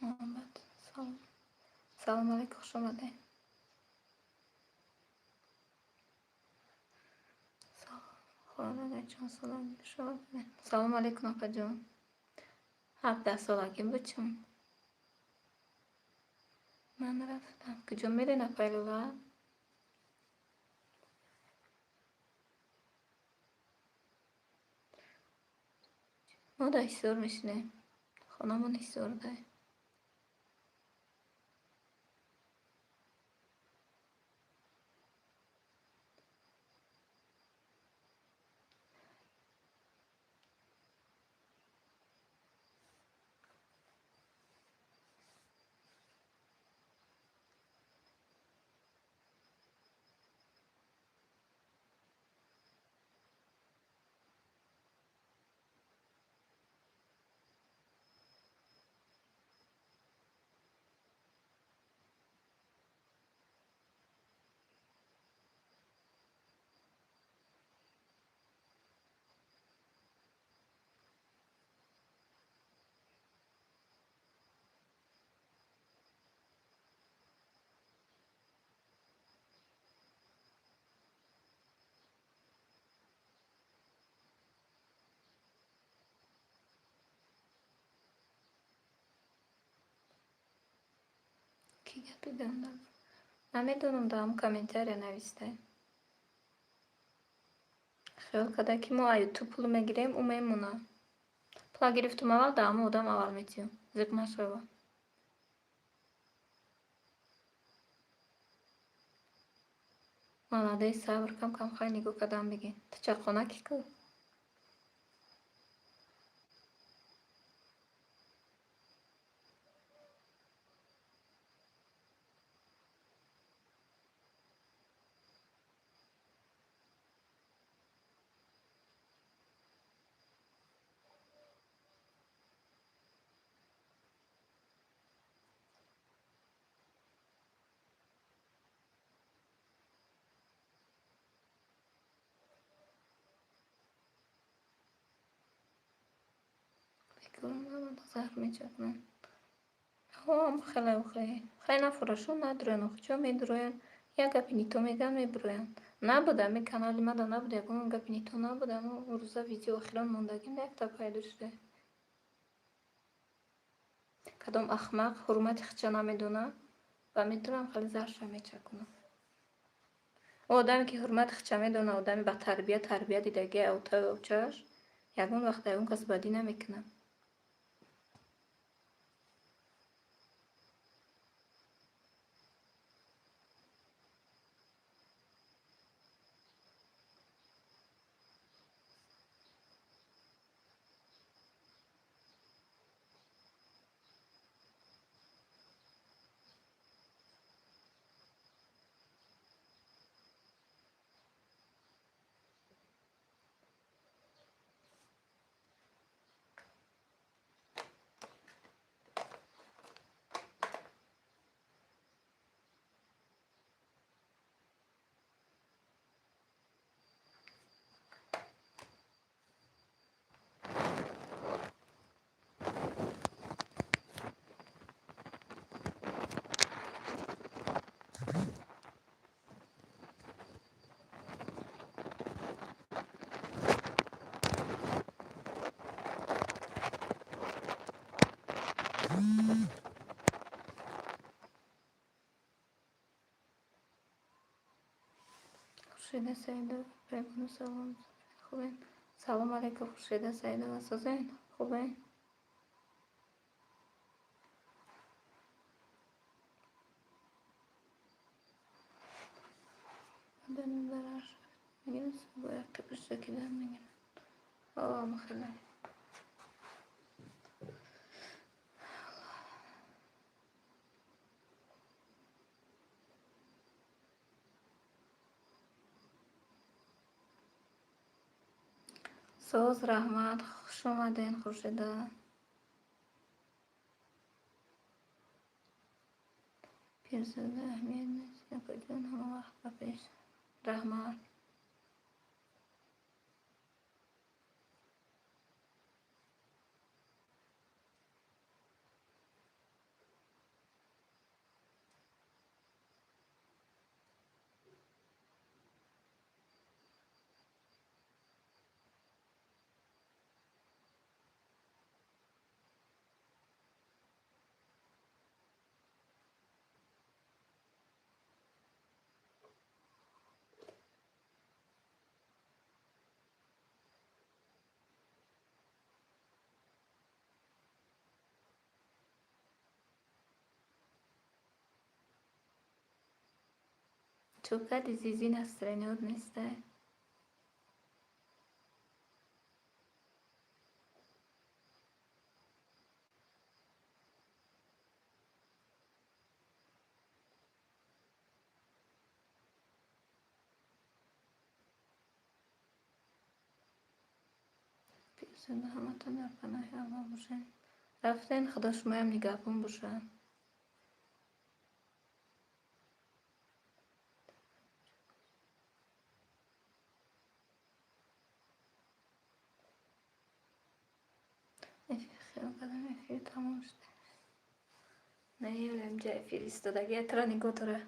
Муҳаммад, салом. Салом алейкум, хуш омадед. Салом алейкум, апаҷон. 17 солагим буд чун. Ман рафтам. Куҷо мерен, апай Лола? Мо дар Ҳисор мешинем. Хонамон Ҳисорда. Ки гапи ганда? Намедонам, дар ҳам комментария навистай. Хиёл карда ки мо ютуб пул мегирем, ӯ мемонад. Пула гирифтум аввал, дар ҳамон одам аввал метиҳам. Зиқ нашава. Маладаи сабр, кам кам хай нигоҳ кардан бигин. Ту чақона ки ку? Бурунамад заҳр мечакунанд. Ҳом хеле охе. Хай нафурашон надуроян охе. Чо медуроян? Як гапи нито меган мебуроянд. Набуда ами канали мада набуда ягон гапи нито набуда. Мо рӯза видео охирон мондагим якта пайдо шуда. Кадом ахмақ ҳурмати хича намедона ва медурам хеле заҳрша мечакунам. Одаме ки ҳурмати хича медона, одами ба тарбия тарбия дидаги автаю авчааш, ягон вақт ягон кас бадӣ намекунад. Хуршеда Саидова, Пребону салом. Хубен? Салом алейкум, Хуршеда Саидова. Созен? Хубен? Одами бараш мегирам, бояд қибришо кидан мегирам. О, махала. Соз, раҳмат, хуш омаден, Хуршеда. Пирзода аҳамият нест, акаҷон ҳама вақт ба пеш. Раҳмат. Чӯ кади зизи настроениёт нестай? Пирзода ҳаматон дар паноҳи Аллоҳ бошед. Рафтен, Худо шумоям нигаҳбон бошад. Эфир хел кардам, эфир тамом шуд. Наёлем ҷа эфир истодаги, тра нигоҳ дора.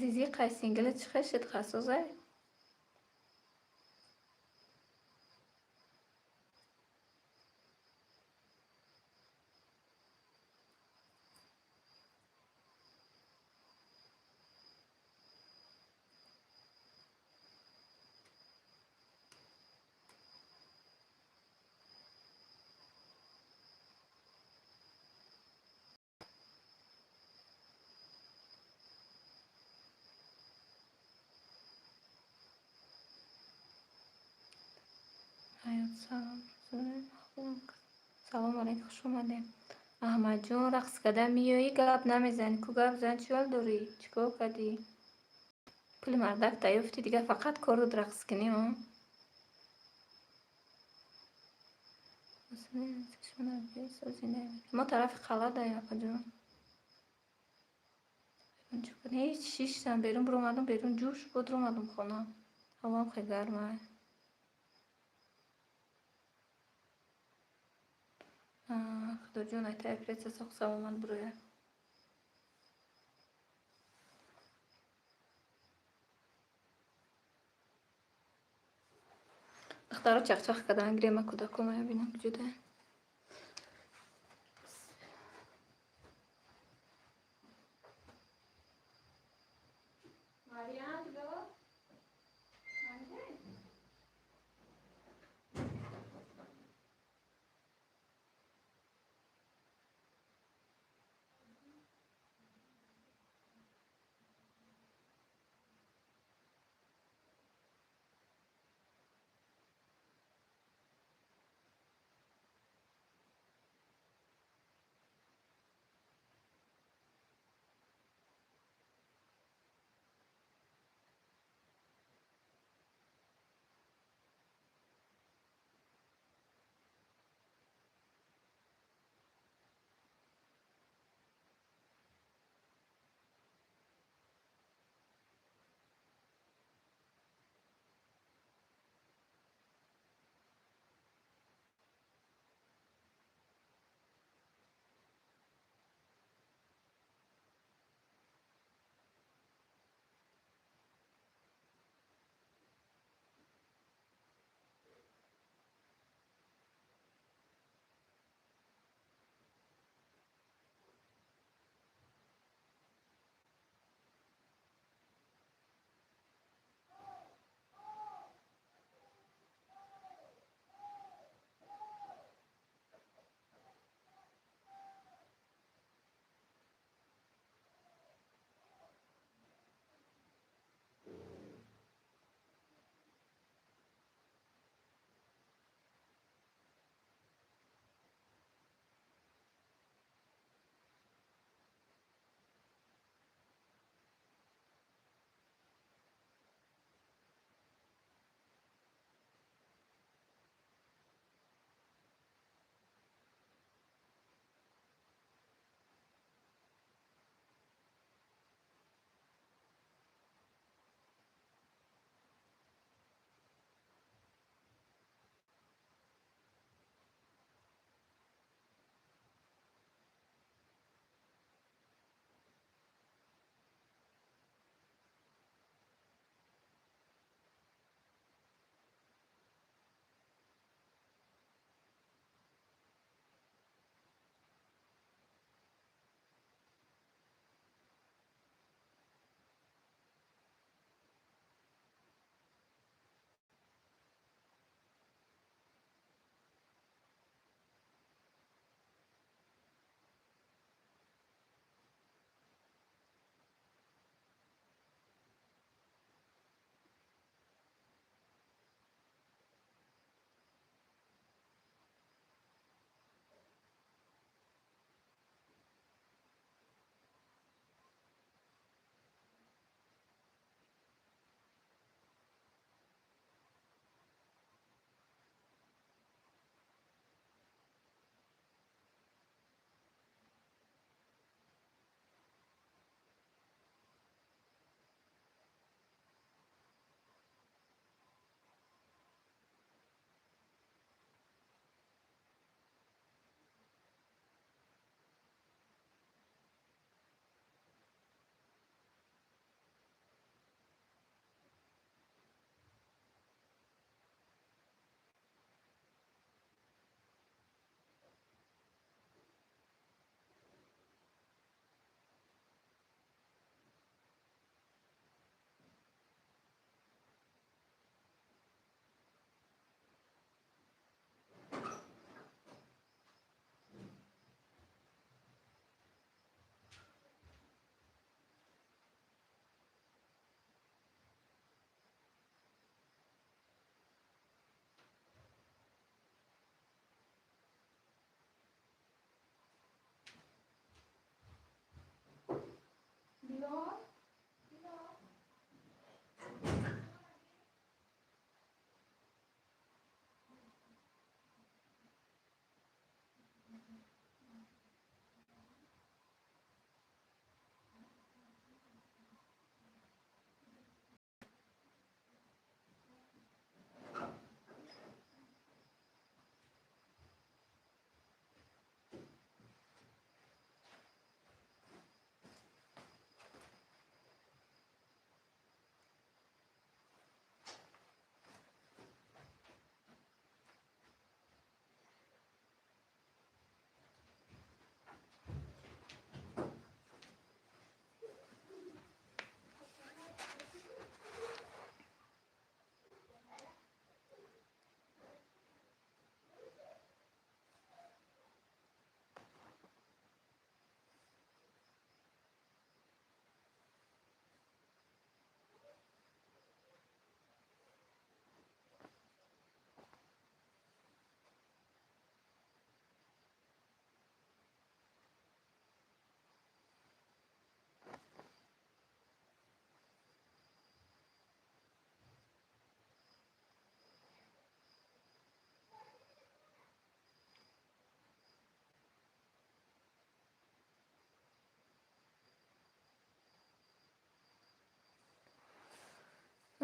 Зизи қайсингила чӣ хешид қасозай? Меояд. Салом, салом алейкум, хуш омадем. Аҳмадҷон, рақс карда меоӣ, гап намезанӣ. Ку гап зан, чӣ ҳол дорӣ? Чӣ кор кардӣ? Пули мардак таёфтӣ, дигар фақат корут рақс кунӣ, о? Мо тарафи қалъа даем, апаҷон. Ҳеҷ шиштам, берун биромадам, берун ҷӯш буд, ромадам хона. Ҳавоам хеле гарма. Худоҷон, айта оператсия соқ саломат бирояд. Духтаро чақчақ кардан гирема, кӯдакома бинам куҷода. Марьям, куҷо?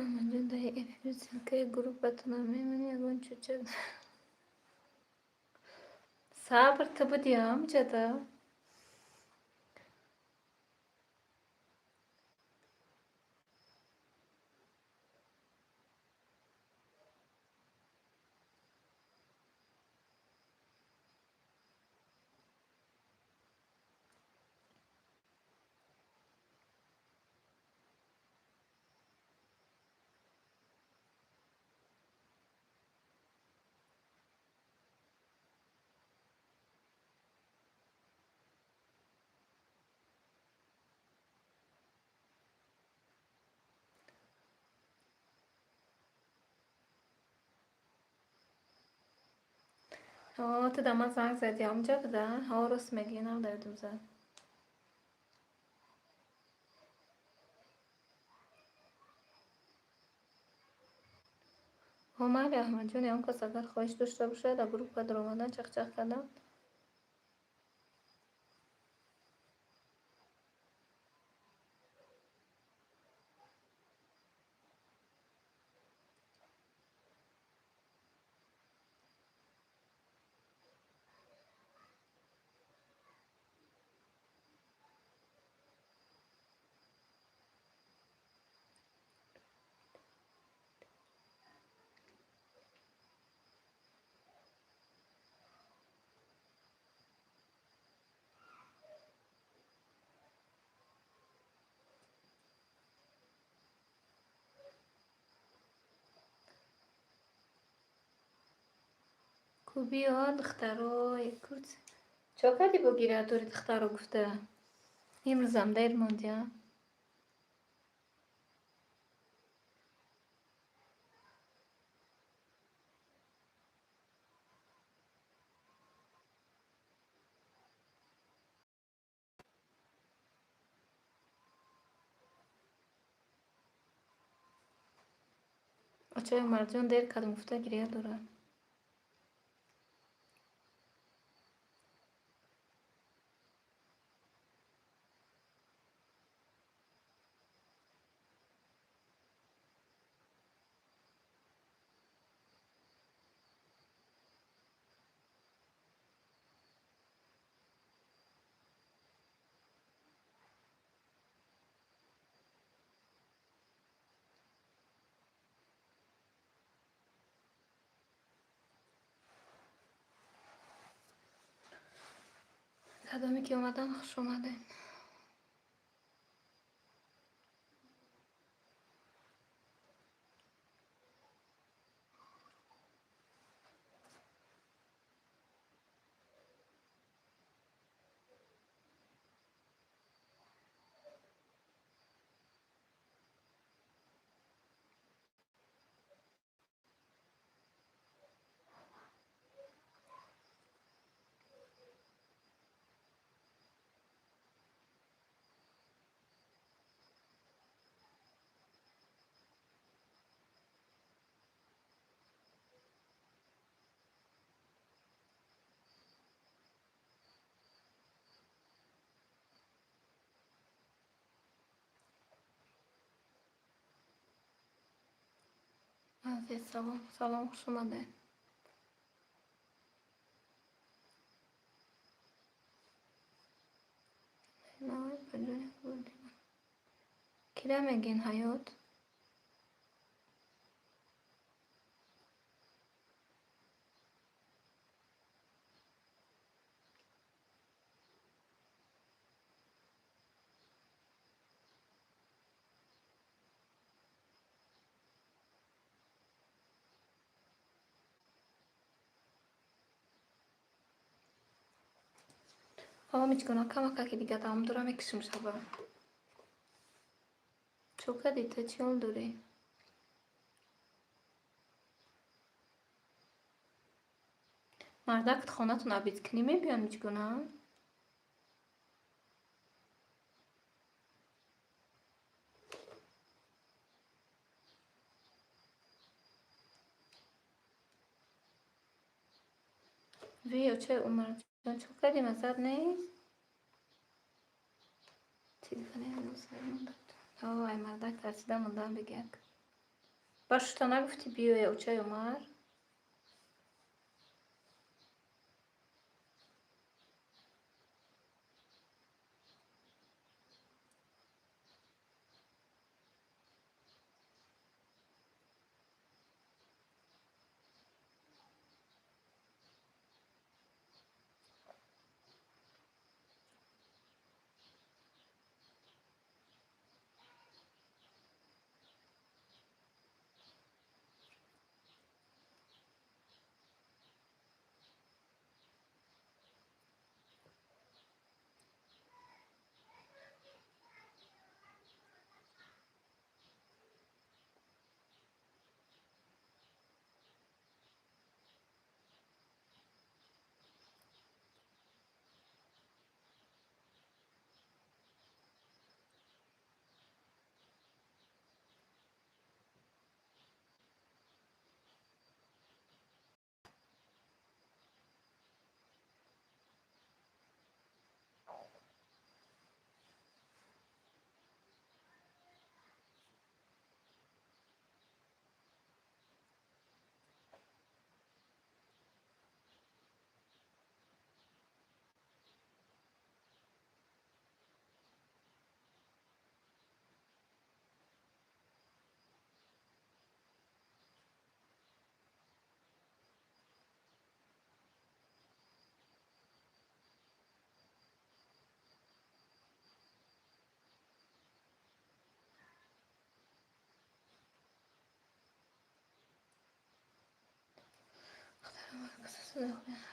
Аҳмадҷон, дар эфир ссылкаи группатона мемонӣ, ягон чӯча. Сабр, ту будӣ амҷада? Ҳо, ту да ман занг задӣ, амҷа буда? Ҳо, рост мегӯӣ, нав дадум зад. Ҳо, майли, Аҳмадҷон, ягон кас агар хоҳиш дошта бошад, дар группа даромадан, чахчах кардан. Ку биё, духтаро, чо кардӣ бо гиря дори, духтаро гуфта? Имрӯзам дер мондӣ, а? Очаи Умарҷон, дер кардам гуфта гиря дорад. Кадоме ки омадан, хуш омадед. Азиз, салом, салом, хуш омадед. Кира мегин, ҳаёт? Ҳо, мичгона, камакаки дига давом дора, мекишим шаба. Чо кардӣ ту, чӣ ҳол дорӣ? Мардакт хонатон обедкунӣ мебиён, мичгона? Ви, очаи Умарҷон, чо кардӣ, маззат нест? Телефони ҳанӯз сар монда. Ҳо, ай мардак тарсида мондаам, бигак. Ба шута нагуфтӣ биёя, учай Умар?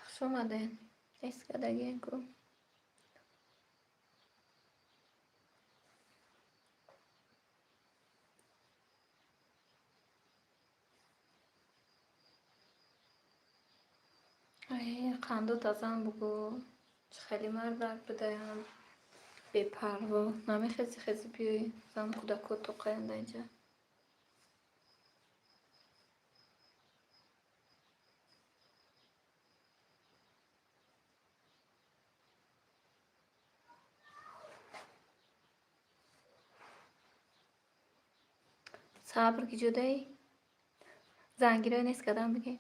Хуш омадед. Ҳис кардагиен ку. Қандо тазан бугӯ. Чӣ хеле мардак будаям. Бепарво. Намехези хези биёй. Зану кӯдакҳо тоқаянд инҷа. Сабр ки ҷудаи? Зангиро нест кардам бигӣ.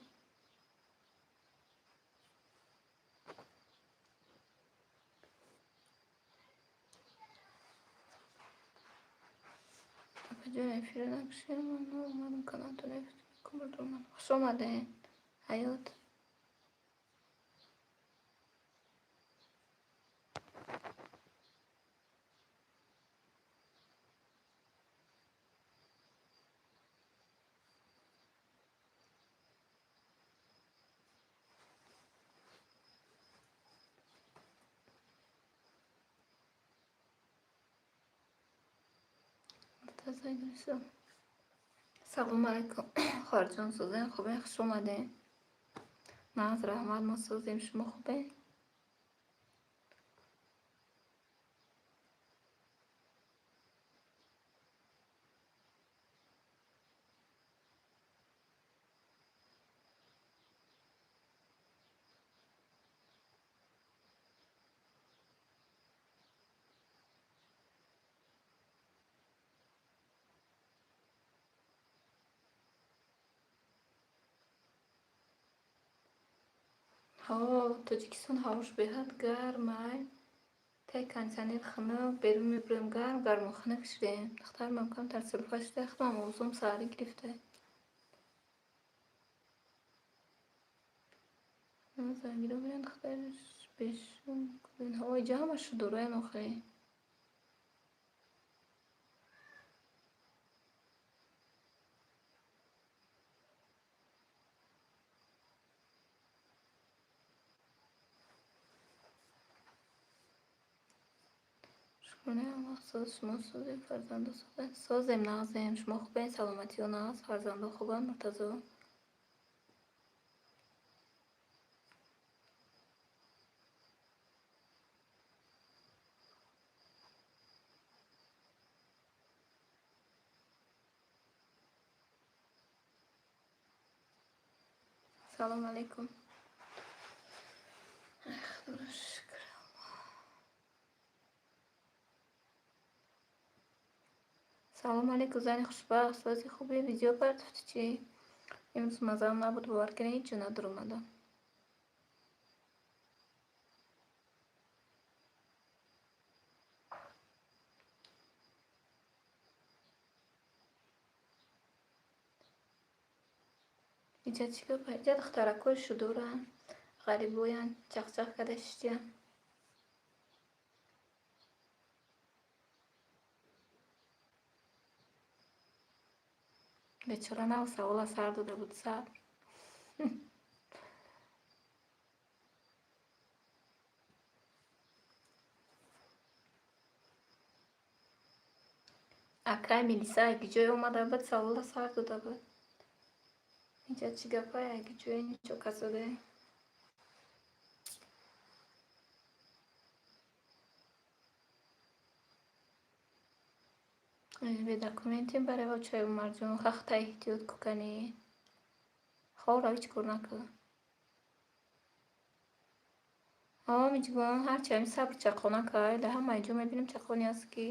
Апаҷон, эфира накушем, ман омадам каналтон эфир. Хуш омадед. Ҳаёт. Салом алайкум, хоҳарҷон, сӯзем, хубе? Хуш омадед. Нағз, раҳмат, мо сӯзем, шумо хубе? Ҳаво Тоҷикистон ҳавош беҳад гармай. Таи кондитсионер хунук, берун мебурем гарм, гарму хунук шудем. Духтармам камтар сулфа шуда, худам овозум саҳарӣ гирифта. Зангиро бинед, духтараш бешум. Ҳаво иҷа ҳама шудораян охе. Шукронаи Аллоҳ, соз, шумо созем, фарзандо созем. Созем, нағзем, шумо хубен, саломатиё нағз, фарзандо хубанд, Муртазо. Салом алейкум. Худоро шукр. Салом алейкум, зани хушбахт, сози хубе, видео партофти чӣ? Имрӯз мазаам набуд, бовар кунед, ҳеҷ ҷо надуромадам. Иҷа чӣ гап? Иҷа духтаракҳои шудоранд, ғарибоянд, чақчақ карда шиштиянд. Бечора нав савола сар дода буд, сабр. Акай милиса аги ҷое омада буд, савола сар дода буд. Иҷа чӣ гапай, аги ҷое ничо касоде. Бе документим барои очаи Умарҷон, хахта эҳтиёт куканӣ. Ховра ҳеҷ кор накун. Миҷгон, ҳарчи ҳамин сабр чақона кай, дар ҳамаи ҷо мебинем чақоне аст ки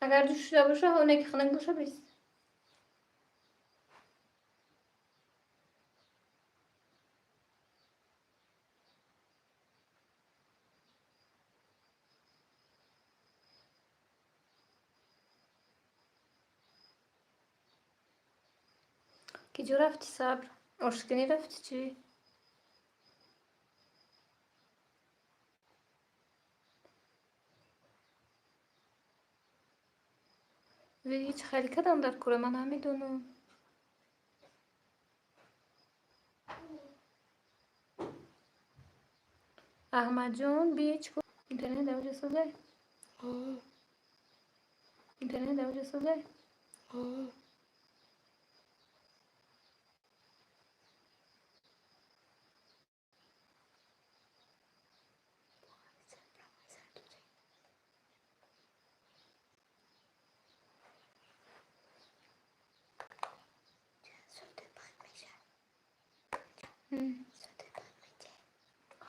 агар ҷӯш шуда боша, ҳоне ки хунук боша бис. Ки ҷо рафти, сабр? Ошкинӣ рафти чӣ? Ҳеҷ хеле кадам дар кура, ман намедонам. Аҳмадҷон, би чӣ кор? Интернет дар оҷа созай? Интернет дар оҷа созай?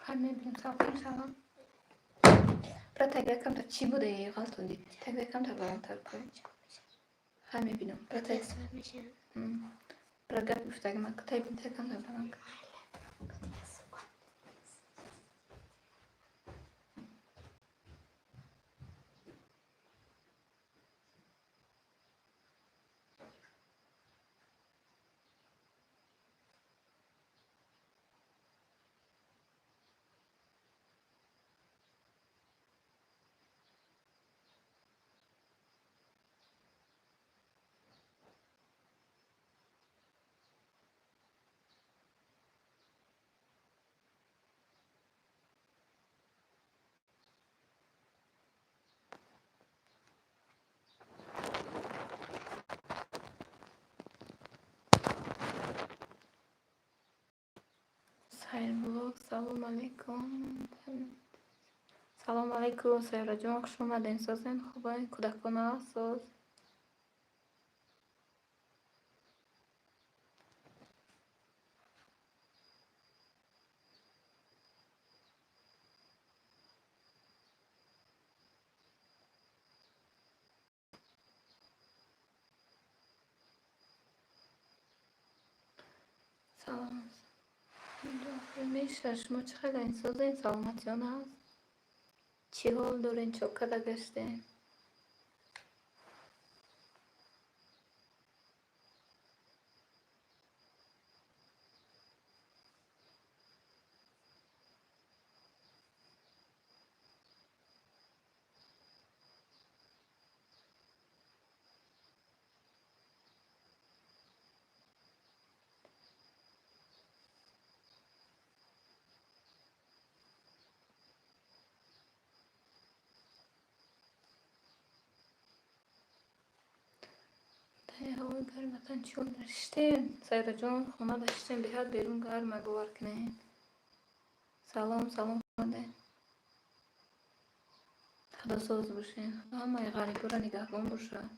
Хай мебинем, салом, салом. Брат, таг якамта чӣ буде, ғалтонди? Таг якамта баландтар кун. Хай мебинам. Брат, брат, гап гуфтаги ма тай бин, таг якамта баланд кун. Салом алейкум. Салом алейкум, Сайёраҷон, хуш омадем. Созен, хубайн, кӯдакона соз. Салом. Меша, шумо чӣ хелен? Созен, саломатиён ҳаст? Чӣ ҳол дорен? Чо када гаштен? Ҳавои гарматан чӣ даштем? Сайраҷон, хона даштем, беҳад берун гарма, бовар кунед. Салом, салом, омадем. Худо соз бошед. Худо ҳамаи ғариборо нигаҳбон бошад.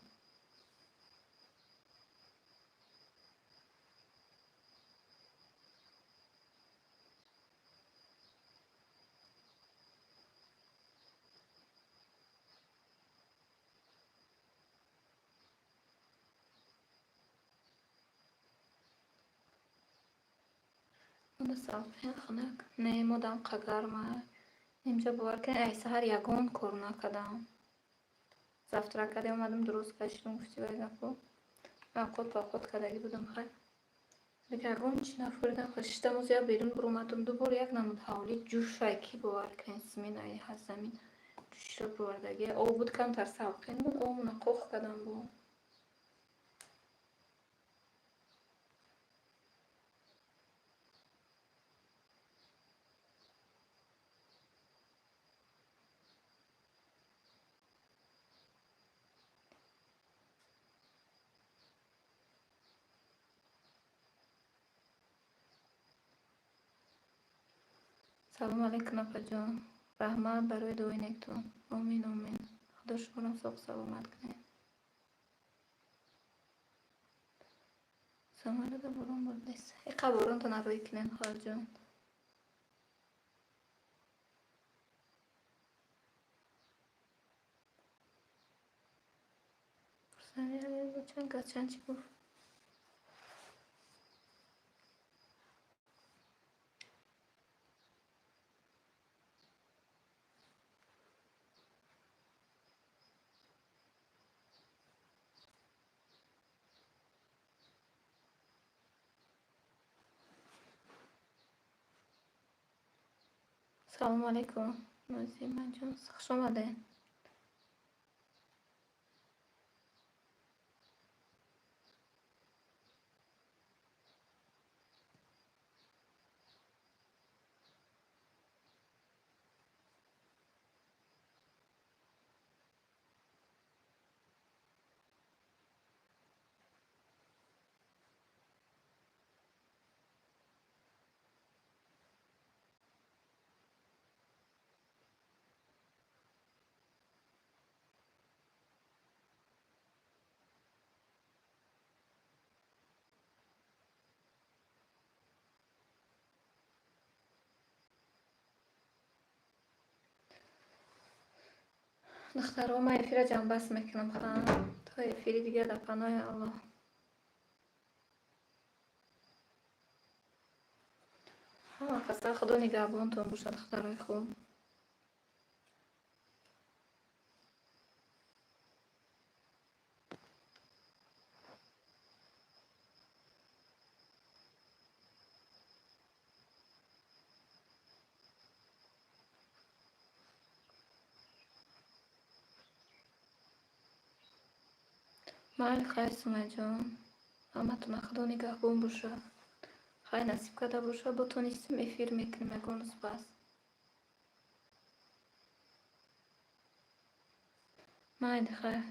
Мода салфен хунак. Не, модам қа гарма. Инҷа бовар кунед, ай саҳар ягон кор накардам. Завтрак кардем, омадам дуруст кашидам, гуфти вай гапо. Авқот павқот кардагӣ будам, хай. Дигар ягон чӣ нафуридам. Шиштам, оз як берун буромадам. Дубор як намуд ҳавлӣ ҷӯшай, ки бовар кунед, симин ай ҳаст замин ҷӯширо бировардагӣ. Об буд, камтар салқин буд, обмона қоқ кардам бо. Салом алейкум, апаҷон. Раҳмат барои дуои нектон. Омин, омин. Худо шуморо соғ саломат кунед. Самарада борон бурдест. Иқа боронтон рӯй кунед, хоҳарҷон. Чанд кас чанд чӣ гуфт? Салому алейкум, Нозимаҷон, хуш омадед. Духтаро, ман эфира ҷамъбаст мекунам, то эфири дигар дар паноҳи Аллоҳ. Ҳама каса Худо нигаҳбонтон бошад, духтарои хуб. Майли, хайр, Сумайҷон. Ҳаматона Худо нигаҳбон бошад. Хайр насиб карда бошад, бо тонистем эфир мекунем ягон рӯз пас. Майли, хайр.